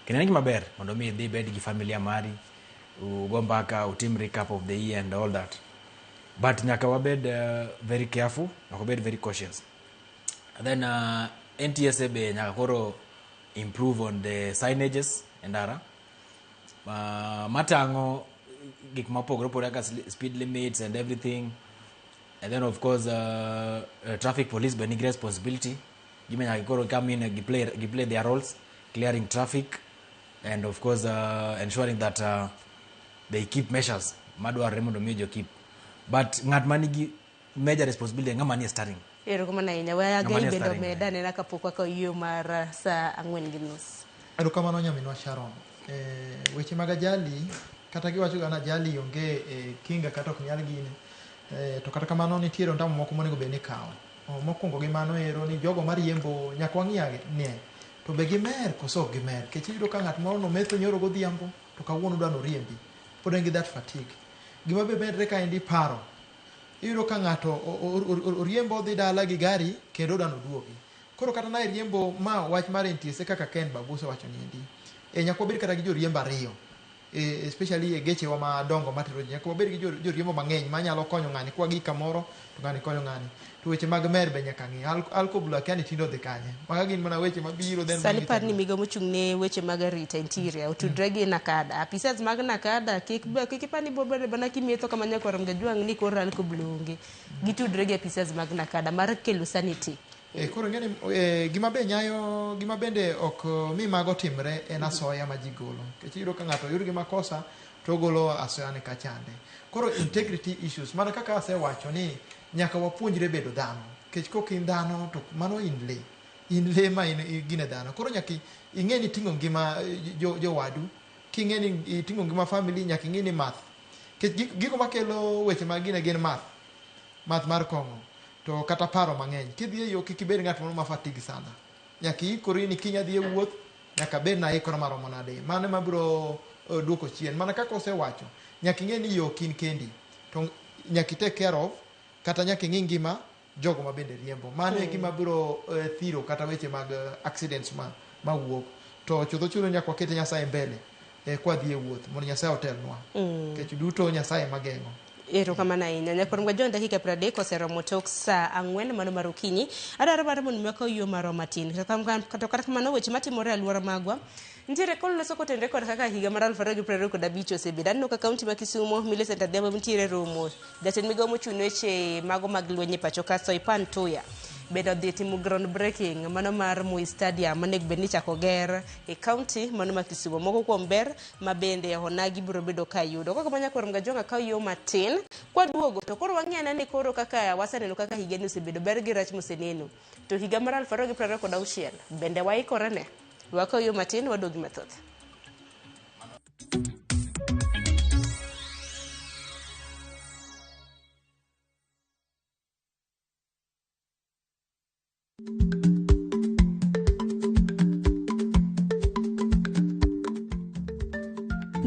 B: Kendo en gima ber mondo mi idhi ibed gi familia mari, ugo mbaka, utim recap of the year and all that. But nyaka wabed very careful, nyaka wabed very cautious. And then NTSA be nyaka koro improve on the signages e ndara. Matang'o gik mopogore opogore kaka speed limits and everything. And then of course traffic police be nigi responsibility. Gima nyaka koro come in and play their roles, clearing traffic and of course ensuring that they keep measures madwarore mondo mi jo keep. But ng'at manigi major responsibility ng'ama nie steering.
A: Erokamano ahinya. We
B: Ng'ama
A: Agai
B: nie
A: bende
B: steering.
A: omeda anena kapok wakawo yweyo mar saa 4:30.
C: Erokamano nyaminwa Sharon. Weche mag ajali kata giwacho ga ni ajali onge kinga kata ok nyal gine. To kata kamano nitiere ondamo moko monego bed ni ikawo. Mokwongo gi mano ero ni jogo mariembo nyaka wang'i nie to be gimer koso ok gimer. Nikech iyudo ka ng'at moro nometho nyoro godhiambo to kawuono odwa noriembi. Pod en gi that fatigue. Gima be medre kaendi paro. Iyudo ka ng'ato oriembo odhi dala gi gari kendo odwa noduogi. Koro kata na iriembo ma wach mar NTSA kaka Ken Babu osewacho niendi. Nyaka wabed kata gi joriembo ariyo. Especially e gechewa madongo matero ji. Nyaka wabed gi joriembo mang'eny manyalo konyo ng'ani kwa gi kamoro to ng'ani konyo ng'ani. To weche mag mer be nyaka ng'i. Alcohol akia ni tinde odhi kanye. Maga gin mana weche mabiro then
A: Sani
C: bang'e
A: par ni migawo mochung' ne weche mag arita interior otudre gi Nakada. Apisas mag Nakada kik kik ipar ni bobedo mana kimetho kama nyakwar Mgajwang' ni koro alcohol onge. Gitudre gi apisas mag Nakada mar kelo sanity.
C: Koro ing'e ni gima be nyayo gima bende ok mi mago timre en asoya ma ji golo. Nikech iyudo ka ng'ato oyud gi makosa to ogolo asoya ne kachande. Koro integrity issues mana kaka asewacho ni nyaka wapuonjre bedo dhano. Nikech kok in dhano to mano in lee. In lee ma in gine dhano. Koro nyaka ing'e ni iting'o ngima jowadu. King'e ni iting'o ngima family nyaka ing'e ni math. Nikech gigo makelo weche mag gine gin math. Math mar kong'o. To kata paro mang'eny. Kidhi e yo kik ibed ng'at moro ma fatigue sana. Nyaka iikori ni kiny adhi e wuoth, nyaka abed ni aikora maromo nade. Mano ema biro duoko chien. Mana kaka osewacho, nyaka ing'e ni yo ok in kendi. To nyaka i take care of, kata nyaka ing'i ngima jogo ma bende riembo. Mano e gima biro thiro kata weche mag accidents ma wuok. To chutho chutho nyaka waket Nyasaye mbele kwadhi e wuoth mondo Nyasaye otelnwa. Nikech duto Nyasaye ema geng'o.
A: Erokamano ahinya. Nyakwar Mgajwang' dakika 30 oseromo tok saa 4 mano mar okinyi. Adwaro mar mondo mi wakaw yueyo marwa matin. To kata kamano weche matimore e alwora magwa nitiere koloso kotenore kod kaka higa mar 2025 osebedo. Aneno ka kaunti ma Kisumo, Millicent Adhiambo nitiere romo. Jatend migawo mochung' ne weche mago mag lweny e pacho ka Soipan Tuya bende odhi timo ground breaking mano mar Moi Stadium monego bed ni ichako ger e kaunti mano ma Kisumo. Moko kuom ber ma bende onagi biro bedo ka yudo. Kaka manyakwar Mgajwang' akaw yo matin kwaduogo to koro wang'i ane ni koro kaka waseneno kaka higani osebedo ber gi rach moseneno. To higa mar 2026 bende waikore ne? Wakaw yo matin waduogi mathoth.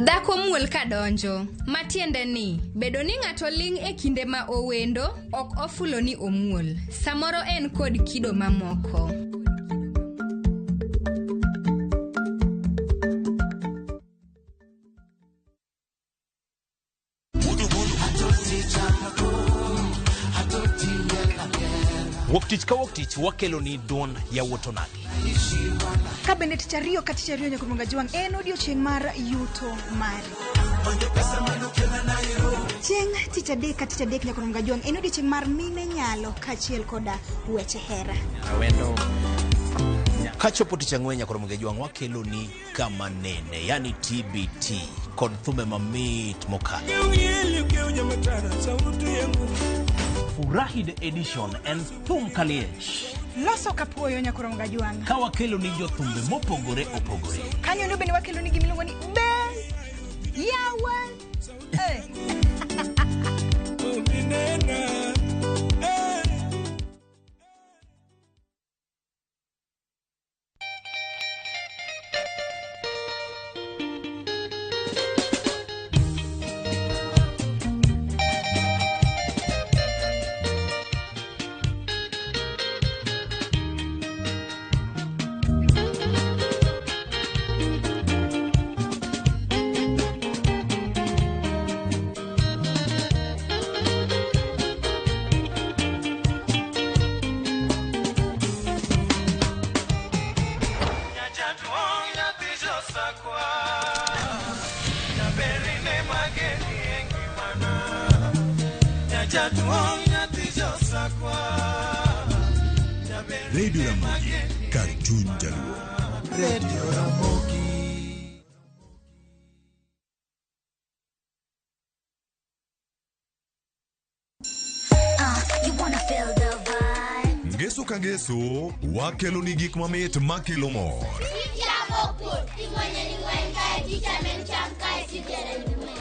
G: Dhako muol ka donjo, matiende ni bedo ni ng'ato ling' e kinde ma owendo ok ofulo ni omuol. Samoro en kod kido mamoko.
N: Wuok tich ka wuok tich wakelo ni duond yawuot onagi.
O: Ka bende tich ariyo ka tich ariyo nyaka Juang en odiochieng' mar yuto mari. Chieng' tich adek ka tich adek nyaka Juang en odiochieng' mar mine nyalo kaachiel koda weche hera.
N: Awendo. Kachopo tich ang'wen nyaka Ramogi Ajwang' wakelo ni kama nene, yani TBT kod thumbe mamit mokalo. Furahi the edition en thum kaliech
O: Loso kapuoyo nyaka Juang.
N: ka wakelo ni jothumbe mopogore opogore.
O: Kanyo no bende wakelo ni gimiluongo ni be yawa. Eh.
I: Radio Ramogi, kar chuny jaluo.
E: Radio Ramogi.
D: You wanna feel the vibe.
I: Ngeso ka ngeso, wakelo ni gik mamit makelo mor.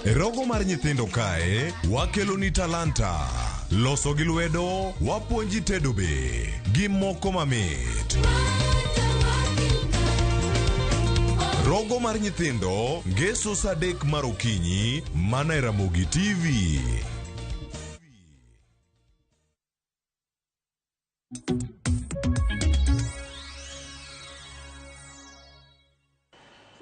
I: E rogo mar nyithindo kae, wakelo ni talanta. Loso gi lwedo, wapuonji tedo be, gi moko mamit. Rogo mar nyithindo, ngeso saa adek mar okinyi, mana e Ramogi TV.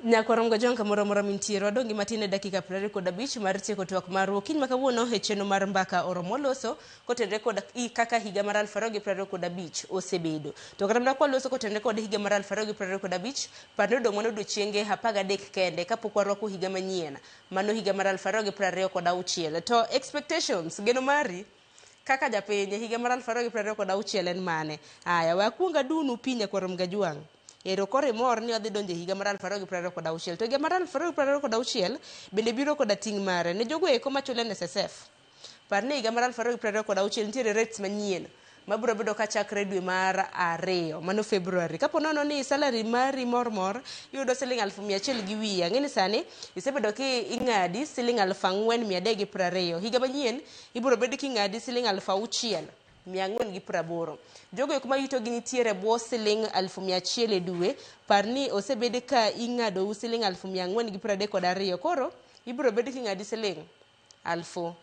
A: Nyakwarom Gajwang' kamoro amora mintiere wadong' gi matin e dakika 25 mar tieko twak marwa okinyi ma kawuono e chenro mar mbaka oromo loso kotenore kod kaka higa mar 2025 osebedo. To kata mana kwaloso kotenore kod higa mar 2025, par ni odong' mana odiochienge 13 kende kapok warwako higa manyien, mano higa mar 2026. To expectations, geno mari kaka japiny e higa mar 2026 en mane? Aya, we akwong adunu pi Nyakwarom Gajwang'. Ero koro imor ni wadhi donjo e higa mar 2026. To higa mar 2026 bende biro koda ting' mare ne jogo eko machulo NSSF. Par ni higa mar 2026 nitiere rates manyien mabiro bedo kachakre dwe mar ariyo, mano February. Kapo nono ni salary mari mormor iyudo siling 1,100 gi wiye, ang'e ni sani isebedo ki ing'adi siling 4,320. Higa manyien ibiro bed king'adi siling 6,480. Jogo eko ma yutogi nitiere e bwo siling 1,100 e dwe, par ni osebed ka ing'adou siling 4,432. Koro ibiro bed king'adi siling 6,000.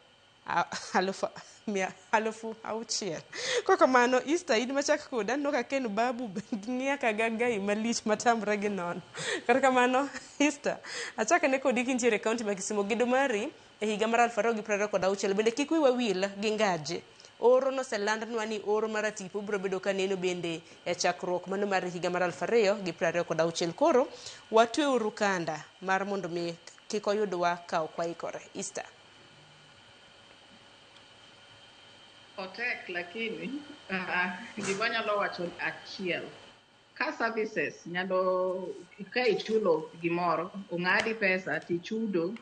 A: Kokamano, Easter in machak koda aneno ka Ken Babu ng'iya ka gagai malich matamre gi nono. Kata kamano, Easter, achakane kodi kintiere e kaunti ma Kisumu, gedo mari e higa mar 2026 bende kik wiwa wil gi ngaje. Oro noselandnwa ni oro mar tipo biro bedo ka neno bende e chakruok mano mar higa mar 2026. Koro watweuru kanda mar mondo mi kik oyudwa ka ok waikore. Easter.
M: Otek lakini gima anyalo wacho achiel, ka services nyalo ka ichulo gimoro ong'adi pesa tichudo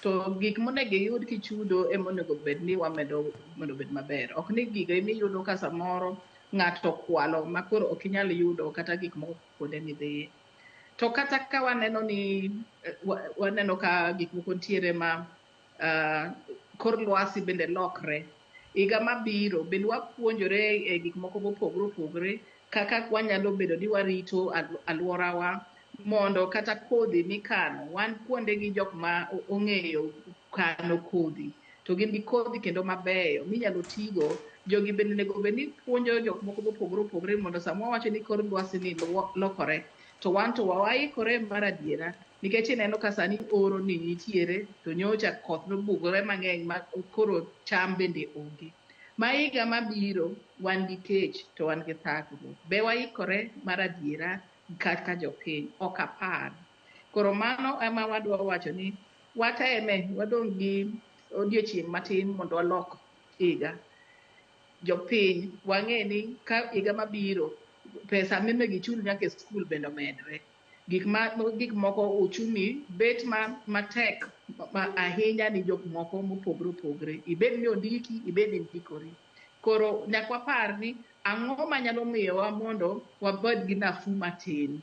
M: to gik monego iyud kichudo ema onego bed ni wamedo mondo obed maber. Ok ni gigo emiyudo ka samoro ng'ato okwalo ma koro ok inyal yudo kata gik moko kuonde midhiye. To kata ka waneno ni waneno ka gik moko nitiere ma kor lwasi bende lokre. Higa mabiro bende wapuonjore e gik moko mopogore opogore kaka wanyalo bedo ni warito alworawa Mondo kata kodhi mikano, wan kuonde gi jok ma ong'eyo kano kodhi, to gin gi kodhi kendo mabeyo minyalo tigo. Jogi bende onego bed ni puonjo jok moko mopogore opogore mondo sama wawacho ni kor lwasi ni lokore, to wan to waikore mar adiera. Nikech ineno ka sani oro ni nitiere, to nyocha koth nobugore mang'eny ma koro cham bende onge. Ma higa mabiro wan gi kech to wan gi thagruok. Be waikore mar adiera kaka jopiny? Ok apar. Koro mano ema wadwa wacho ni wateme, wadong' gi odiochieng' matin mondo walok higa. Jopiny wang'e ni ka higa mabiro pesa monego ichul nyaka e skul bende omedre. Gik ma gik moko uchumi bet ma matek ma ahinya ni jok moko mopogore opogore. Ibed ni ondiki, ibed ni indikori. Koro nyaka wapar ni ang'o manyalo miyowa mondo wabed gi nafuu matin.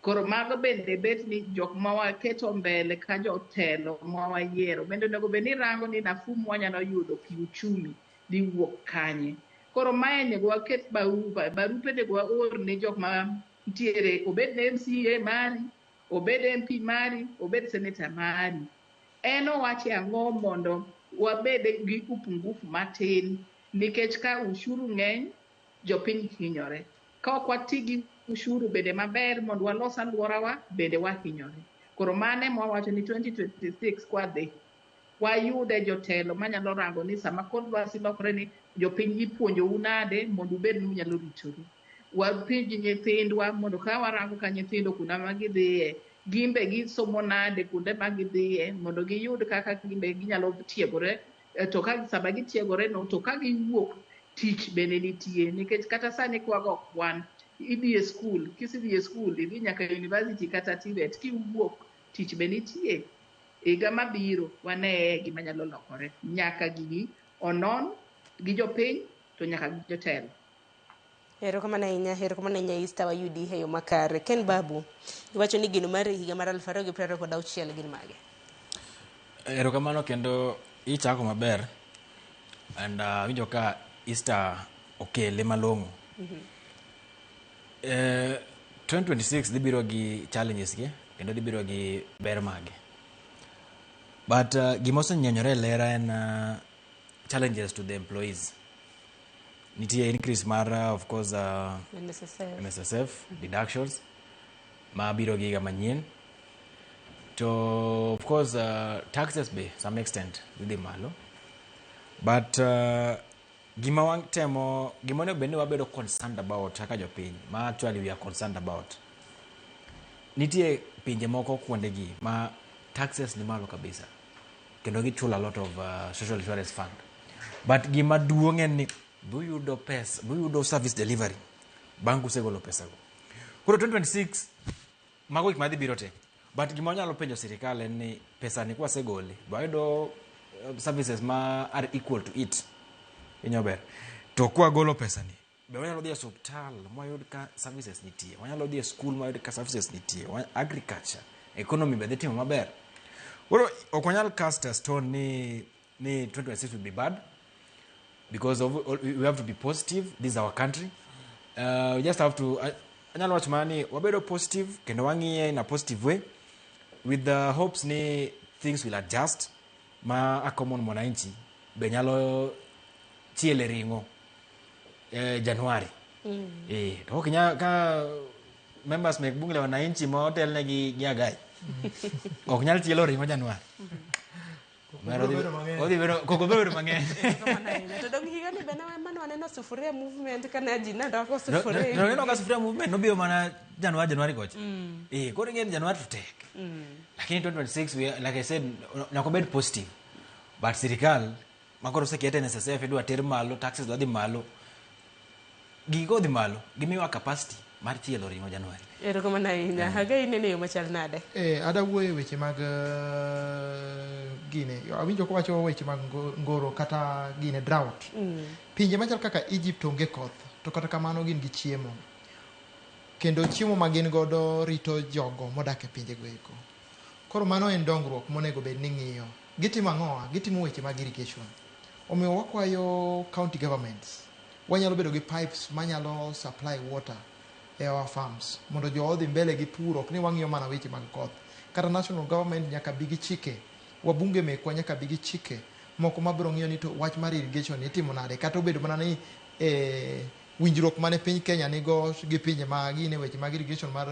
M: Koro mago bende bet ni jok ma waketo mbele ka jotelo ma wayiero bende onego bed ni rango ni nafuu mwanyalo yudo kiuchumi dhi wuok kanye. Koro mae onego waket barupe onego waor ne jok ma nitiere, obed ne MCA mari, obed MP mari, obed senator mari. En owacho ang'o mondo wabed gi upungufu matin nikech ka ushuru ng'eny, jopiny hinyore. Ka ok wati gi ushuru bende maber mondo walos alworawa, bende wahinyore. Koro mano ema wawacho ni 2026 kwadhi, wayude jotelo manyalo rango ni sama kor lwasi lokore ni jopiny ipuonjou nade mondo ubed ni unyalo ritoru. Wapuonj nyithindwa mondo ka warango ka nyithindo kuonde ma gidhiye, gimbe gisomo nade kuonde ma gidhiye mondo giyud kaka gimbe ginyalo tiegore. To ka sama gitiegore no to ka giwuok tich bende nitie nikech kata sani kwago kwan idhi e skul, kisedhi e skul idhi nyaka university kata TVET, kiwuok tich be nitie. Higa mabiro waneye gima nyalo lokore. Nyaka gigi onon gi jopiny to nyaka gi jotelo.
A: Erokamano ahinya, erokamano ahinya Esther, wayudi e yo makare. Ken Babu, iwacho ni geno mar higa mar 2026 gin mage?
B: Erokamano kendo ichako maber and winjo ka Easter okele malong'o. 2026 dhi biro gi challenges gi kendo dhi biro gi ber mage. But gima osenyenyore e lera en challenges to the employees. Nitie increase mar of course
A: NSSF.
B: NSSF deductions ma biro gi higa manyien. To of course taxes be some extent dhi dhi malo. But gima watemo, gima onego bed ni wabedo concerned about kaka jopiny, ma actually we are concerned about. Nitie pinje moko kuonde gi ma taxes ni malo kabisa kendo gichulo a lot of social insurance fund. But gima duong' en ni buyudo pesa, buyudo service delivery bang' kusegolo pesa go. Koro 2026 mago gik madhi biro te. But gima wanyalo penjo sirikal en ni pesa ni kwasegole, be wayudo services ma are equal to it. Winjo maber. To kwagolo pesa ni, be wanyalo dhi e osuptal mwayud ka services nitie, wanyalo dhi e skul mwayud ka services nitie, agriculture, economy be dhi timo maber. Koro ok wanyal cast a stone ni 2026 will be bad because of, we have to be positive. This is our country. We just have to anyalo wacho mana ni wabedo positive kendo wang'iye in a positive way with the hopes ni things will adjust ma a common mwananchi be nyalo chiele ring'o Januari. To ok nyal ka members mek bunge la wananchi ma otelnegi gi Agai ok nyal chielo ring'o Januari. Omera
C: bedo mang'eny.
B: Odhi bedo koko biro bedo mang'eny.
A: Erokamano ahinya. To dong higani be mane waneno sufuria movement kane ji ne rwako sufuria.
B: No, neno ka sufuria movement nobiro mana Januari kocha. Koro ing'e ni Januari to tek. Lakini 2026 we, like I said, nyaka obed positive. But sirikal makoro osekete NSSF idwa ter malo, taxes dwa dhi malo. Gigi kodhi malo, gimiyowa capacity mar chielo ring'o Januari.
A: Erokamano ahinya. Agai ineno e yo machal nade?
C: Ada wuoyo e weche mag gine awinjo kowacho weche mag ngoro kata gine drought. Pinje machal kaka Egypt onge koth to kata kamano gin gi chiemo kendo chiemo ma gin godo rito jogo modak e pinjego eko. Koro mano en dongruok monego bed ni ng'iyo. Gitimo ang'owa? Gitimo weche mag irrigation. Omiyo wakwayo county governments wanyalo bedo gi pipes manyalo supply water. e our farms mondo jowa odhi mbele gi pur, ok ni wang'iyo mana weche mag koth. Kata national government nyaka bi gi chike, wabunge mekwa nyaka bi gi chike moko mabiro ng'iyo ni to wach mar irrigation itimo nade, kata obedo mana ni winjruok mane piny Kenya nigo gi pinje ma gine weche mag irrigation mar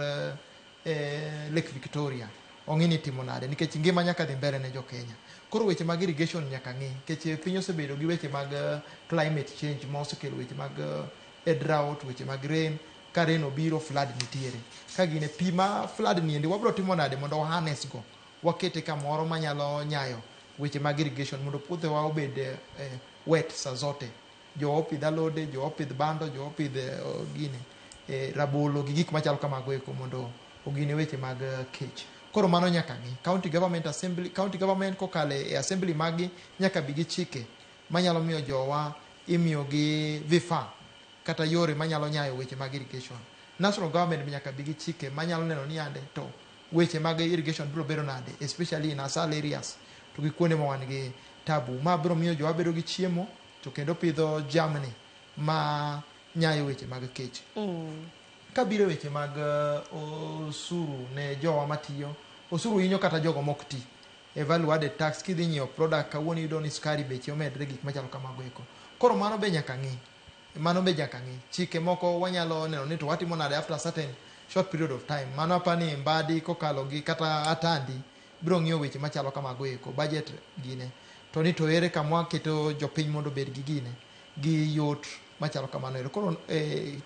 C: Lake Victoria ong'i ni itimo nade, nikech ngima nyaka dhi mbele ne jo Kenya. Koro weche mag irrigation nyaka ng'i, nikech piny osebedo gi weche mag climate change ma osekelo weche mag drought, weche mag rain. Ka rain obiro, flood nitiere. Ka gine pi ma flood ni endi wabiro timo nade mondo wa harness go, wakete kamoro manyalo nyayo weche mag irrigation mondo puothewa obed wet sa zote. Jowa opidh alode, jowa opidh bando, jowa opidh gine rabolo gi gik machalo kamago eko mondo ogine weche mag kech. Koro mano nyaka ng'i. County government assembly, county government kokalo e assembly maggi nyaka bi gi chike manyalo miyo jowa imiyo gi vifaa kata yore manyalo nyayo weche mag irrigation. National government nyaka bi gi chike manyalo neno ni ande to weche mag irrigation biro bedo nade, especially in asal areas to gi kuonde ma wan gi tabu. Ma biro miyo jowa bedo gi chiemo to kendo pidho jamni ma nyayo weche mag kech. Kabiro weche mag osuru ne jowa matiyo, osuru hinyo kata jogo mok ti. E value added tax, kidhi nyiewo product kawuono iyudo ni sukari beche omedre, gik machalo kamago eko. Koro mano be nyaka ng'i. Mano be nyaka ng'i. Chike moko wanyalo neno ni to watimo nade after a certain short period of time. Mano apani Mbadi kokalo gi kata Atandi biro ng'iyo weche machalo kamago eko, budget gine. To ni to ere kama waketo jopiny mondo obed gi gine, gi yot machalo kamano ero. Koro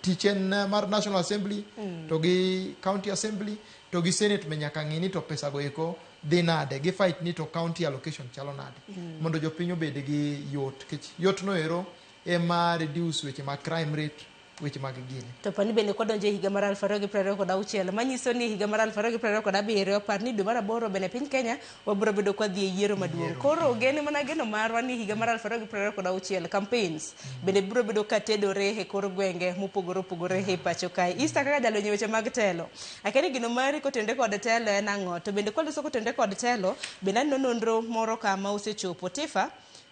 C: tich en mar National Assembly to gi County Assembly to gi Senate be nyaka ng'i ni to pesa go eko dhi nade, gi fight ni to county allocation chalo nade mondo jopiny obed gi yot, nikech yot no ero ema reduce weche mag crime rate, weche mag gine.
A: To pani bende kwadonjo e higa mar 2026, manyiso ni higa mar 2027, par ni dwe mar aboro bende piny Kenya wabiro bedo kwa dhi e yiero maduong'. Koro gen mana geno marwa ni higa mar 2026 campaigns bende biro bedo ka tedore e kor gwenge mopogore opogore e pacho kae. Easter kaka jalony e weche mag telo, akia ni geno mari kotenore kod telo en ang'o? To bende kwaloso kotenore kod telo, bende aneno nonro moro kama osechopo Tifa.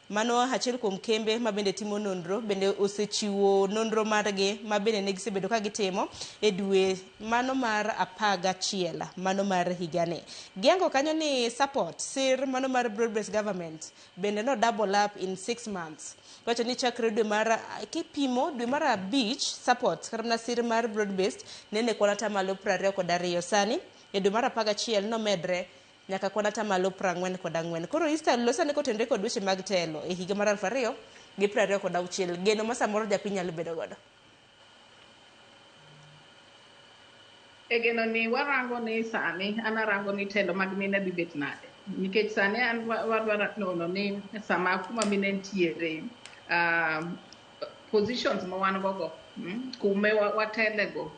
A: Mano achiel kuom kembe ma bende timo nonro, bende osechiwo nonro margi ma bende ne gisebedo ka gitimo e dwe mano mar 11 mano mar higani. Giango kanyo ni support sir mano mar broad based government bende no double up in 6 months. Wacho ni chakre dwe mar kipimo dwe mar 5 support kata mana sir mar broad based nene kwan 22%, sani e dwe mar 11 nomedre nyaka kwan 44%. Koro Easter losa ne kotenore kod weche mag telo e higa mar 2026, geno ma samoro japiny nyalo bedo godo.
M: E geno ni warango ni sani, an arango ni telo mag mine dhi bet nade. Nikech sani an wadwaro nono ni sama kuma mine nitiere, positions ma wan go go, kume watele go,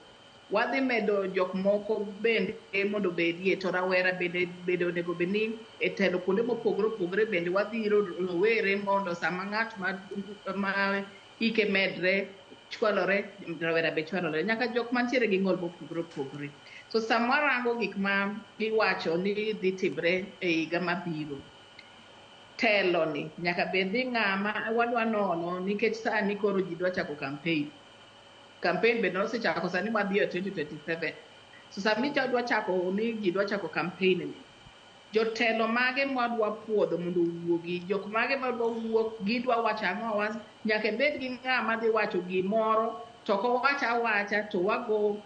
M: wadhi medo jok moko bende mondo obedie, to rawera bende onego bed ni e telo kuonde mopogore opogore, bende wadhi rowere mondo sama ng'at ma hike medre chwalore, rawera be chwalore, nyaka jok mantiere gi ng'ol mopogore opogore. So sama warango gik ma iwacho ni dhi timre e higa mabiro, telo ni nyaka bed ni ng'ama wadwa nono, nikech sani koro ji dwa chako campaign. Campaign bende osechako sani wadhi e 2027. So sami dwa chako ni ji dwa chako campaign ni, jotelo mage mwadwa puodho mondo owuogi, jok mage madwa wuok, gidwa wacho ang'o, nyaka ibed gi ng'ama dhi wacho gimoro, to kowach awacha to wago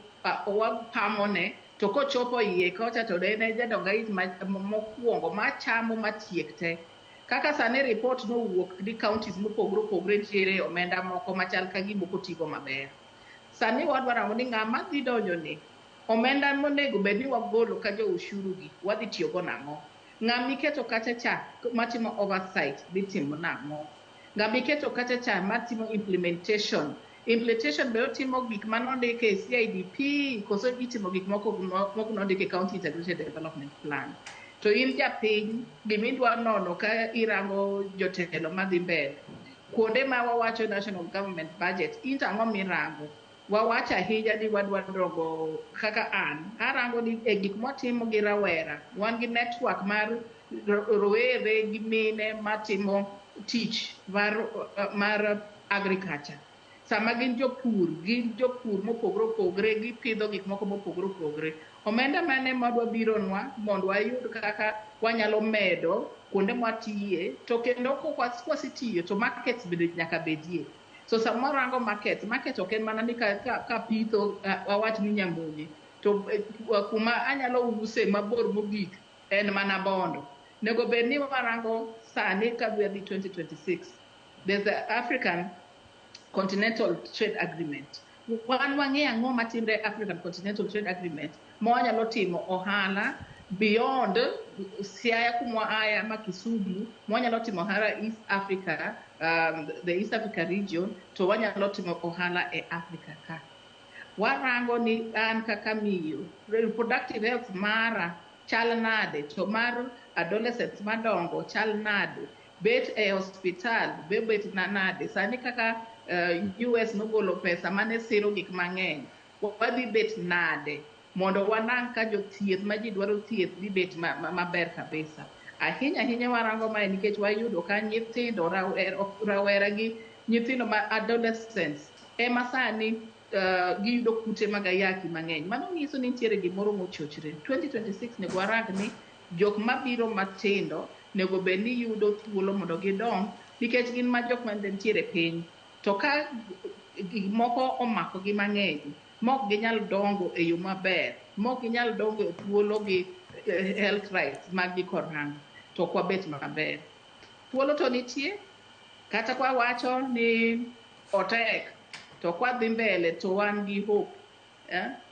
M: wapamone, to kochopo iye kocha to en e jadong ait mokwongo machamo matiek te. Kaka sani report nowuok ni counties mopogore opogore nitiere omenda moko machal ka gima ok otigo maber. Sani wadwaro ni ng'ama dhi donjo ni omenda monego bed ni wagolo ka jo ushuru gi wadhi tiyogo nang'o? Ng'ama iketo kacha cha matimo oversight dhi timo nang'o? Ng'ama iketo kacha cha matimo implementation. Implementation be otimo gik manondike e CIDP koso itimo gik moko mok nondike e County Integrated Development Plan. To in japiny, gimidwa nono ka irango jotelo madhi mbele, kuonde ma wawacho national government budget, in to ang'o mirango? Wawacho ahinya ni wadwa dongo kaka an, arango ni e gik mwatimo gi rawera, wan gi network mar rowere gi mine matimo tich mar agriculture. Sama gin jopur, gin jopur mopogore opogore, gipidho gik moko mopogore opogore. Omenda mane madwa bironwa mondo wayud kaka wanyalo medo kuonde mwatiye, to kendo kwasetiyo to markets bende nyaka bedie. So sama warango market, market ok en mana ni ka pitho, wawach ni Nyamonye, to kuma anyalo use mabor mogik en mana Bondo. Nego bed ni warango sani ka dhi 2026, there's the African Continental Trade Agreement. Wan wang'e ang'o matimre African Continental Trade Agreement ma wanyalo timo ohala beyond Siaya kuma aya ma Kisumu, ma wanyalo timo ohala East Africa, the East Africa region, to wanyalo timo ohala e Africa ka. Warango ni an kaka miyo, reproductive health mara chal nade, to mar adolescents madongo chal nade, bet e hospital be bet na nade. Sani kaka US nogolo pesa mane siro gik mang'eny, wadhi bet nade mondo wanang' ka jothieth ma ji dwaro thieth dhi bet maber kabisa. Ahinya ahinya warango mae nikech wayudo ka nyithindo rawera gi nyithindo ma adolescents ema sani giyudo kute mag ayaki mang'eny. Mano nyiso ni nitiere gimoro mochochre. 2026 nego warang ni jok mabiro matindo nego bed ni yudo thuolo mondo gidong, nikech gin ma jok mantiere piny. To ka gik moko omako gi mang'eny, mok ginyal dongo e yo maber, mok ginyal dongo e thuolo gi health rights mag gi korango, to ok wabet maber. Thuolo to nitie, kata kwa wacho ni otek, to kwadhi mbele to wan gi hope,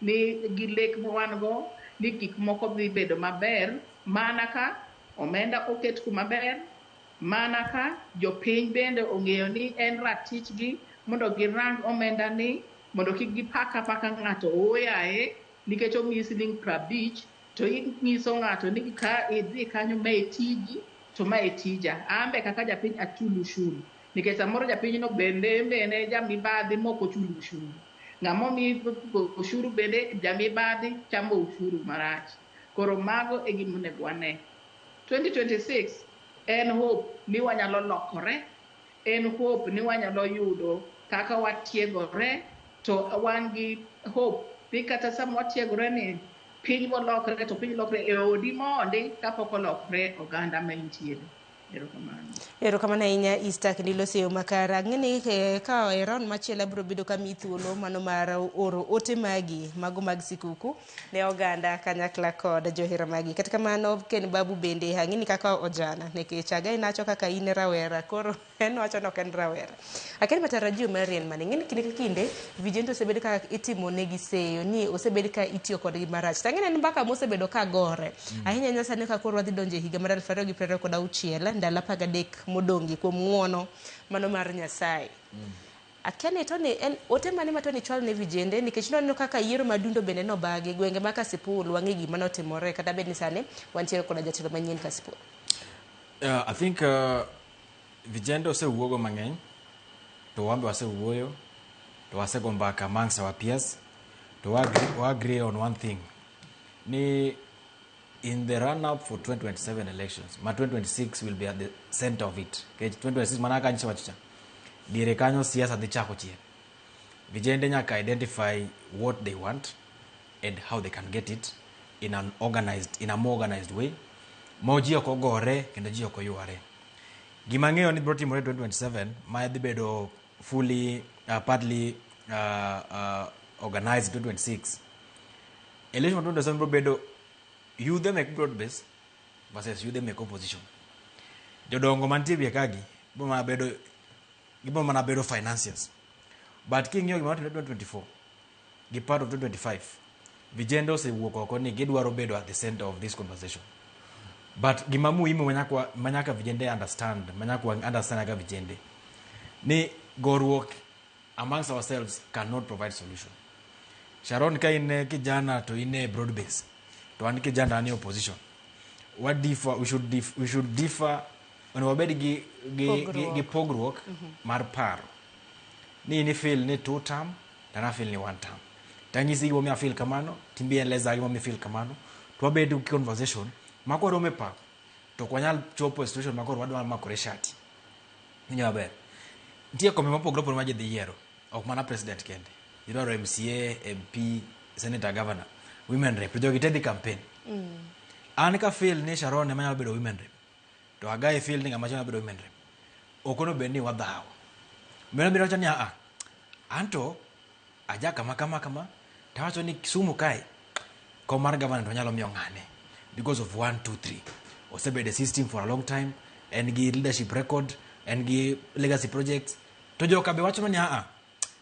M: ni gi lek ma wan go ni gik moko dhi bedo maber mana ka omenda oket kuma ber, mana ka jopiny bende ong'eyo ni en ratichgi mondo girang omenda ni mondo kik gipak apaka ng'ato oyaye nikech omiyi siling 50 to inyiso ng'ato ni ka idhi kanyo ma e tiji to ma e tija. An be kaka japiny achul ushuru nikech samoro japinyno bende jamibadhi mok ochul ushuru. Ng'ama omi ushuru bende jamibadhi chamo ushuru marach. Koro mago e gima onego wane. 2026 en hope ni wanyalo lokore, en hope ni wanyalo yudo kaka watiegore, to wan gi hope ni kata sama watiegore ni piny bolokre to piny lokre e odi mondi kapok olokre oganda ma intiere. Erokamano.
A: Erokamano ahinya Easter kendo iloso e yo makare. Ang'e ni ka e round machielo abiro bedo ka miyi thuolo mano mar oro ote magi mago mag sikuku ne oganda kanyakla kod johera magi. Kata kamano Ken Babu bende ang'e ni kaka ojana nikech agai nacho kaka in rawera koro en wacho ni ok en rawera. Akia ni matarajio mari en mane? Ing'e ni kinde ka kinde vijende osebed ka itimo negi seyo ni osebed ka itiyo kodgi marach. To ang'e ni en mbaka mosebedo ka gore. Ahinya ahinya sani ka koro wadhi donjo e higa mar 2026 ndalo 13 modong'gi kuom ng'uono mano mar Nyasaye. Akia ni Tony en ote mane ma Tony chwalo ne vijende nikech noneno kaka yiero madundo bende nobagi gwenge ma Kasipul wang'e gima notimore kata bed ni sani wantiere koda jatelo manyien Kasipul.
B: I think vijende osewuogo mang'eny to wan be wasewuoyo to wasego mbaka amongst our peers to wa agree on one thing ni in the run up for 2027 elections ma 2026 will be at the center of it. Nikech 2026 mana kaka nyiso wacho cha diere kanyo siasa dhi chako chien. Vijende nyaka identify what they want and how they can get it in a more organized way ma ji ok ogore kendo ji ok oyware. Gima ang'eyo ni biro timore 2027 ma dhi bedo fully partly organized 2026 election ma 2027 biro bedo yudhe mek broad base versus yudhe mek opposition. Jodongo mantie wiye kagi biro mana bedo gibiro mana bedo financiers. But king'iyo gima notimore 2024 gi part of 2025 vijende osewuok oko ni gidwaro bedo at the center of this conversation. But gima muhimu manyaka vijende understand, manyaka wa understand kaka vijende ni goruok amongst ourselves cannot provide solution. Sharon ka in kijana to in e broad base to an kijana an e opposition. What differ, we should differ onego wabed gi pogruok mar paro ni in ifeel ni two term to an afeel ni one term tanyisi gimomiyo afeel kamano timbe eleza gimomiyo ifeel kamano to wabed gi conversation ma kwaromo e pap to ok wanyal chopo e situation ma koro wadwa makore shati. Winjo maber. Nitie kombe mopogore opogore ma ji dhi yiero. Ok mana president kende. Idwaro MCA, MP, senator, governor, women rep. To jogi te dhi campaign. An ka feel ni Sharon ema nyalo bedo women rep. To Hagai feel ni ng'ama chielo nyalo bedo women rep. Ok onego bed ni wadhawo. Mano biro wacho ni a anto aja kama kama kama tawacho ni Kisumu kae kom mar governor to nyalo miyo ng'ane because of 1 2 3 osebedo e system for a long time en gi leadership record en gi legacy projects to joka be wacho ni a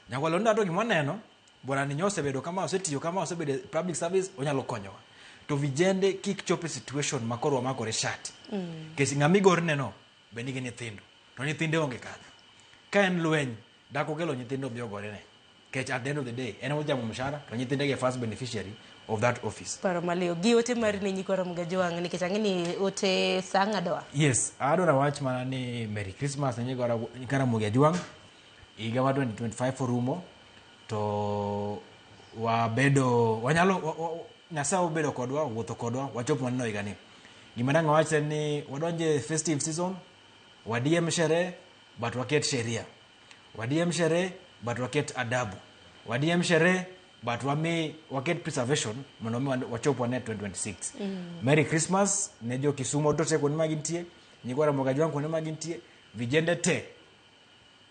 B: Nyakwalonda to gima waneno bwana ni osebedo kama osetiyo kama osebedo e public service onyalo konyowa to vijende kik chop e situation ma koro wamakore shati nikech ng'ama igorne no be nigi nyithindo to nyithinde onge kanyo ka en lweny dak okelo nyithindo obi ogorene nikech at the end of the day en ema ochamo mshahara to nyithinde ge first beneficiary of that office.
A: Paro maliw gi ote mari ne nyikwa Ramogi Ajwang' nikech ang'e ni ote sa ng'adowa.
B: Yes, adwaro wach mana ni Merry Christmas ne nyikwa Ramogi Ajwang'. Higa mar 2025 orumo to wabedo wanyalo Nyasaye obedo kodwa, owuotho kodwa, wachopo maneno higa ni. Gima dang' awach en ni wadonje e festive season, wadiem sherehe but waket sheria. Wadiem sherehe but waket adabu. Wadiem sherehe but wami waket preservation mondo mi wachop wane 2026. Merry Christmas ne jo Kisumo duto te kuonde ma gintie, nyikwa Ramogi Ajwang' kuonde ma gintie, vijende te.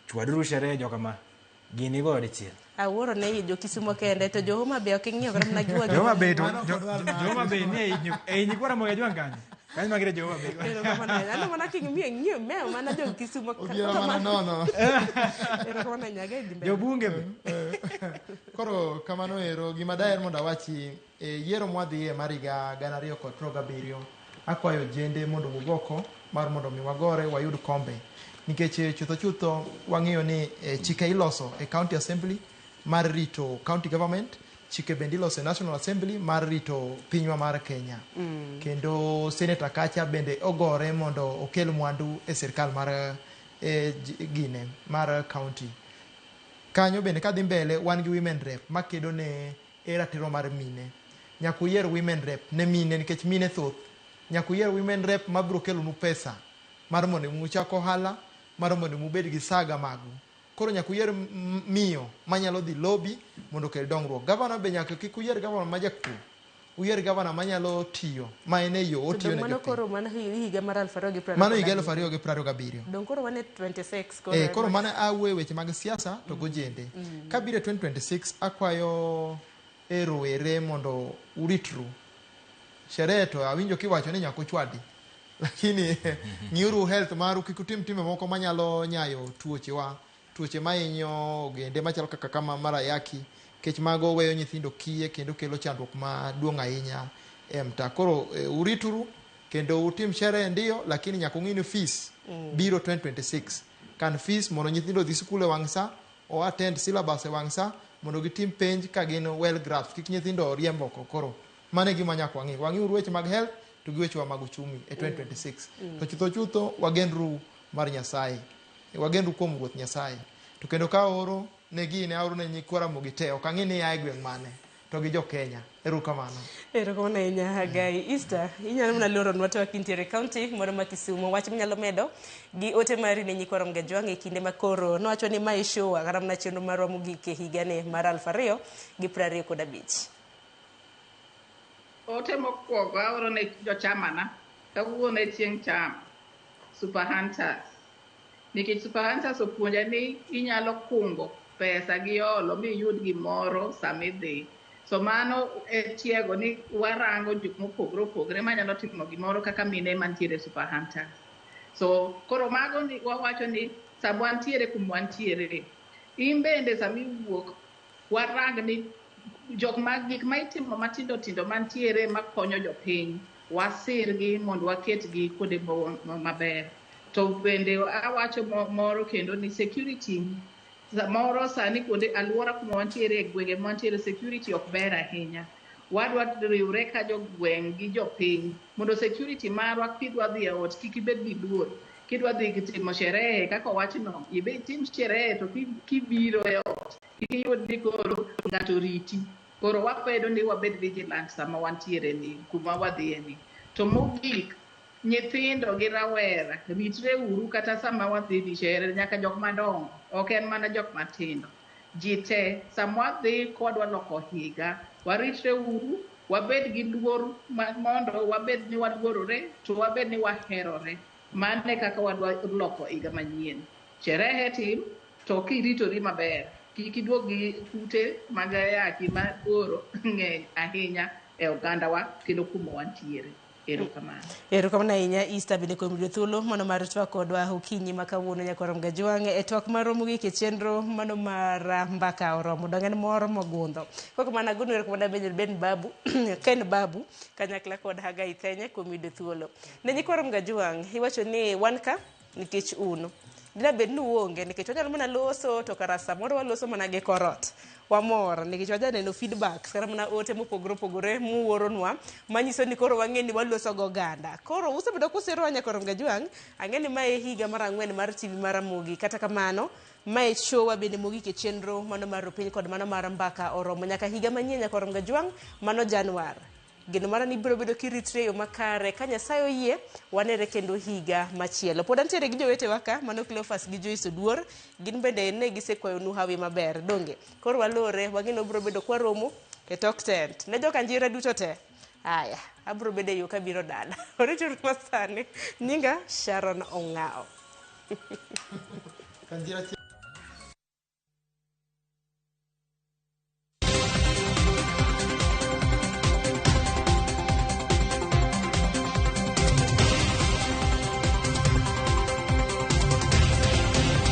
B: Chwaduru sherehe jokama. Gini igoyo dichiel.
A: Awuoro ne jo Kisumo kende to jo Homa Bay ok ing'iyo kata mana giwacho.
B: Jo Homa Bay to jo Homa Bay ni ei nyikwa Ramogi Ajwang' kanyo. Kanyo magire jo Homa Bay.
A: Erokamano ahinya. Aneno mana king'iyo ng'iyo mewo mana jo Kisumo.
C: Odhiero mana nono.
A: Erokamano ahinya. Gai dhi mbele.
B: Jobunge be.
C: Koro kamano ero gima daher mondo awachi e yiero mwadhiye mar higa 2027 akwayo ojende mondo owuog oko mar mondo mi wagore wayud kombe nikech chutho chutho wang'eyo ni chike iloso e county assembly mar rito county government chike bende iloso e national assembly mar rito pinywa mar Kenya kendo senator kacha bende ogore mondo okel mwandu e sirkal mar gine mar county kanyo bende kadhi mbele wan gi women rep makedo ne e ratiro mar mine nyaka uyier women rep ne mine nikech mine thoth nyaka uyier women rep mabiro kelonu pesa mar mondo mi uchak ohala mar mondo mi ubed gi saga magu koro nyaka uyier miyo manyalo dhi lobby mondo okel dongruok gavana be nyaka kik uyier gavana ma jakuo uyier gavana manyalo tiyo ma en e yo
A: To
C: otiyo
A: dong
C: ne
A: mano
C: jopiny
A: koro mano higa mar 2027.
C: mano higa 2027
A: Dong koro wan e 26 koro.
C: Koro mano awuoyo e weche mag siasa to gojende. Kabiro e 2026 akwayo e rowere mondo uritru. Sherehe to awinjo kiwacho ni nyaka uchwadi. Lakini ng'iuru health maru kik utim timbe moko manyalo nyayo tuochewa. Tuoche mahinyo ogende machalo kaka kama mar ayaki nikech mago weyo nyithindo kiye kendo kelo chandruok maduong' ahinya e mtaa. Koro urituru kendo utim sherehe ndiyo lakini nyaka ung'i ni fees biro 2026. Kan fees mondo nyithindo odhi sikul e wang' sa, o attend syllabus e wang' sa mondo gitim penj ka gin well grasped kik nyithindo riemb oko. Koro mano e gima nyaka wang'i. Wang'iuru weche mag health to gi wechewa mag uchumi e 2026. To chutho chutho wagenru mar Nyasaye. Wagenru kuom Ruoth Nyasaye. To kendo ka aoro ne gini aoro ne nyikwa Ramogi te ok ang'i ni a e gweng' mane to gi jo Kenya. Erokamano.
A: Erokamano ahinya Hagai. Easter, inyalo mana loronwa to kintiere e county moro ma Kisumu. Wach minyalo medo gi ote mari ne nyikwa Ramogi Ajwang' e kinde ma koro nowacho ni mae show kata mana chenro marwa mogik e higani mar 2025.
M: Ote mokwongo aoro ne jochamana kawuono e chieng' chama Super Hunters. Nikech Super Hunters opuonja ni inyalo kungo pesa gi olo miyud gimoro samidhi. So mano e tiego ni warango jok mopogore opogore manyalo timo gimoro kaka mine mantiere Super Hunters. So koro mago ni wawacho ni sama wantiere kuma wantiere, in bende sama iwuok warang ni jok ma gik ma itimo matindo tindo mantiere makonyo jopiny wasirgi mondo waketgi kuonde maber. To bende awacho moro kendo ni security samoro sani kuonde alwora kuma wantiere e gwenge ma wantiere security ok ber ahinya. Wadwa riwre ka jogweng' gi jopiny mondo security marwa kidwa dhi e ot kik ibed gi luor. Kidwa dhi timo sherehe kaka owachno, ibe itim sherehe to kibiro e ot kik iyud ni koro ng'ato riti. Koro wakwedo ni wabed vigilant sama wantiere ni kuma wadhiye ni. To mogik, nyithindo gi rawera ritre uru kata sama wadhi dhi sherehe nyaka jok madongo, ok en mana jok matindo. Ji te, sama wadhi kwadwa loko higa, waritre uru, wabed gi luor mondo wabed ni waluorore to wabed ni waherore. Mano e kaka wadwa loko higa manyien. Sherehe tim, to kiritori maber, kik iduog gi kute mag ayaki ma koro ng'eny ahinya e ogandawa kendo kuma wantiere. Erokamano.
A: Erokamano ahinya Easter bende kuom yudo thuolo mano mar twak kodwa okinyi ma kawuono nyakwar Mgajwang' e twak marwa mogik e chenro mano mar mbaka oromo dong' en mor mogundho. Kok mana agonu erokamano bende Ben Babu Ken Babu kanyakla kod Hagai Thenya kuom yudo thuolo. Ne nyikwar Mgajwang' iwacho ni wan ka nikech un. Dina bed ni uonge nikech wanyalo mana loso to kara samoro waloso mana gi korot. Wamor nikech wajaneno feedbacks kata mana ote mopogore opogore muoronwa manyiso ni koro wang'e ni waloso gi oganda. Koro usebedo kusirowa nyakwar Mgajwang', ang'e ni mae e higa mar ang'wen mar TV mar Ramogi. Kata kamano, mae showa bende mogik e chenro mano mar Rupiny kod mano mar Mbaka Oromo. Nyaka higa manyien nyakwar Mgajwang', mano Januar. Geno mara ni ibiro bedo kiritri e yo makare. Ka Nyasaye oyie, wanere kendo higa machielo. Pod antiere gi jowetewa ka, mano Cleophas gi Joyce Oduor. Gin bende ne gisekwayonu hawi maber, donge? Koro walore, wang'e ni wabiro bedo kwaromo e tok tent. Ne joka njira duto te. Aya, abiro bedo e yo kabiro dala. Orituru masani. Nyinga Sharon Ong'awo.
C: Kanjira.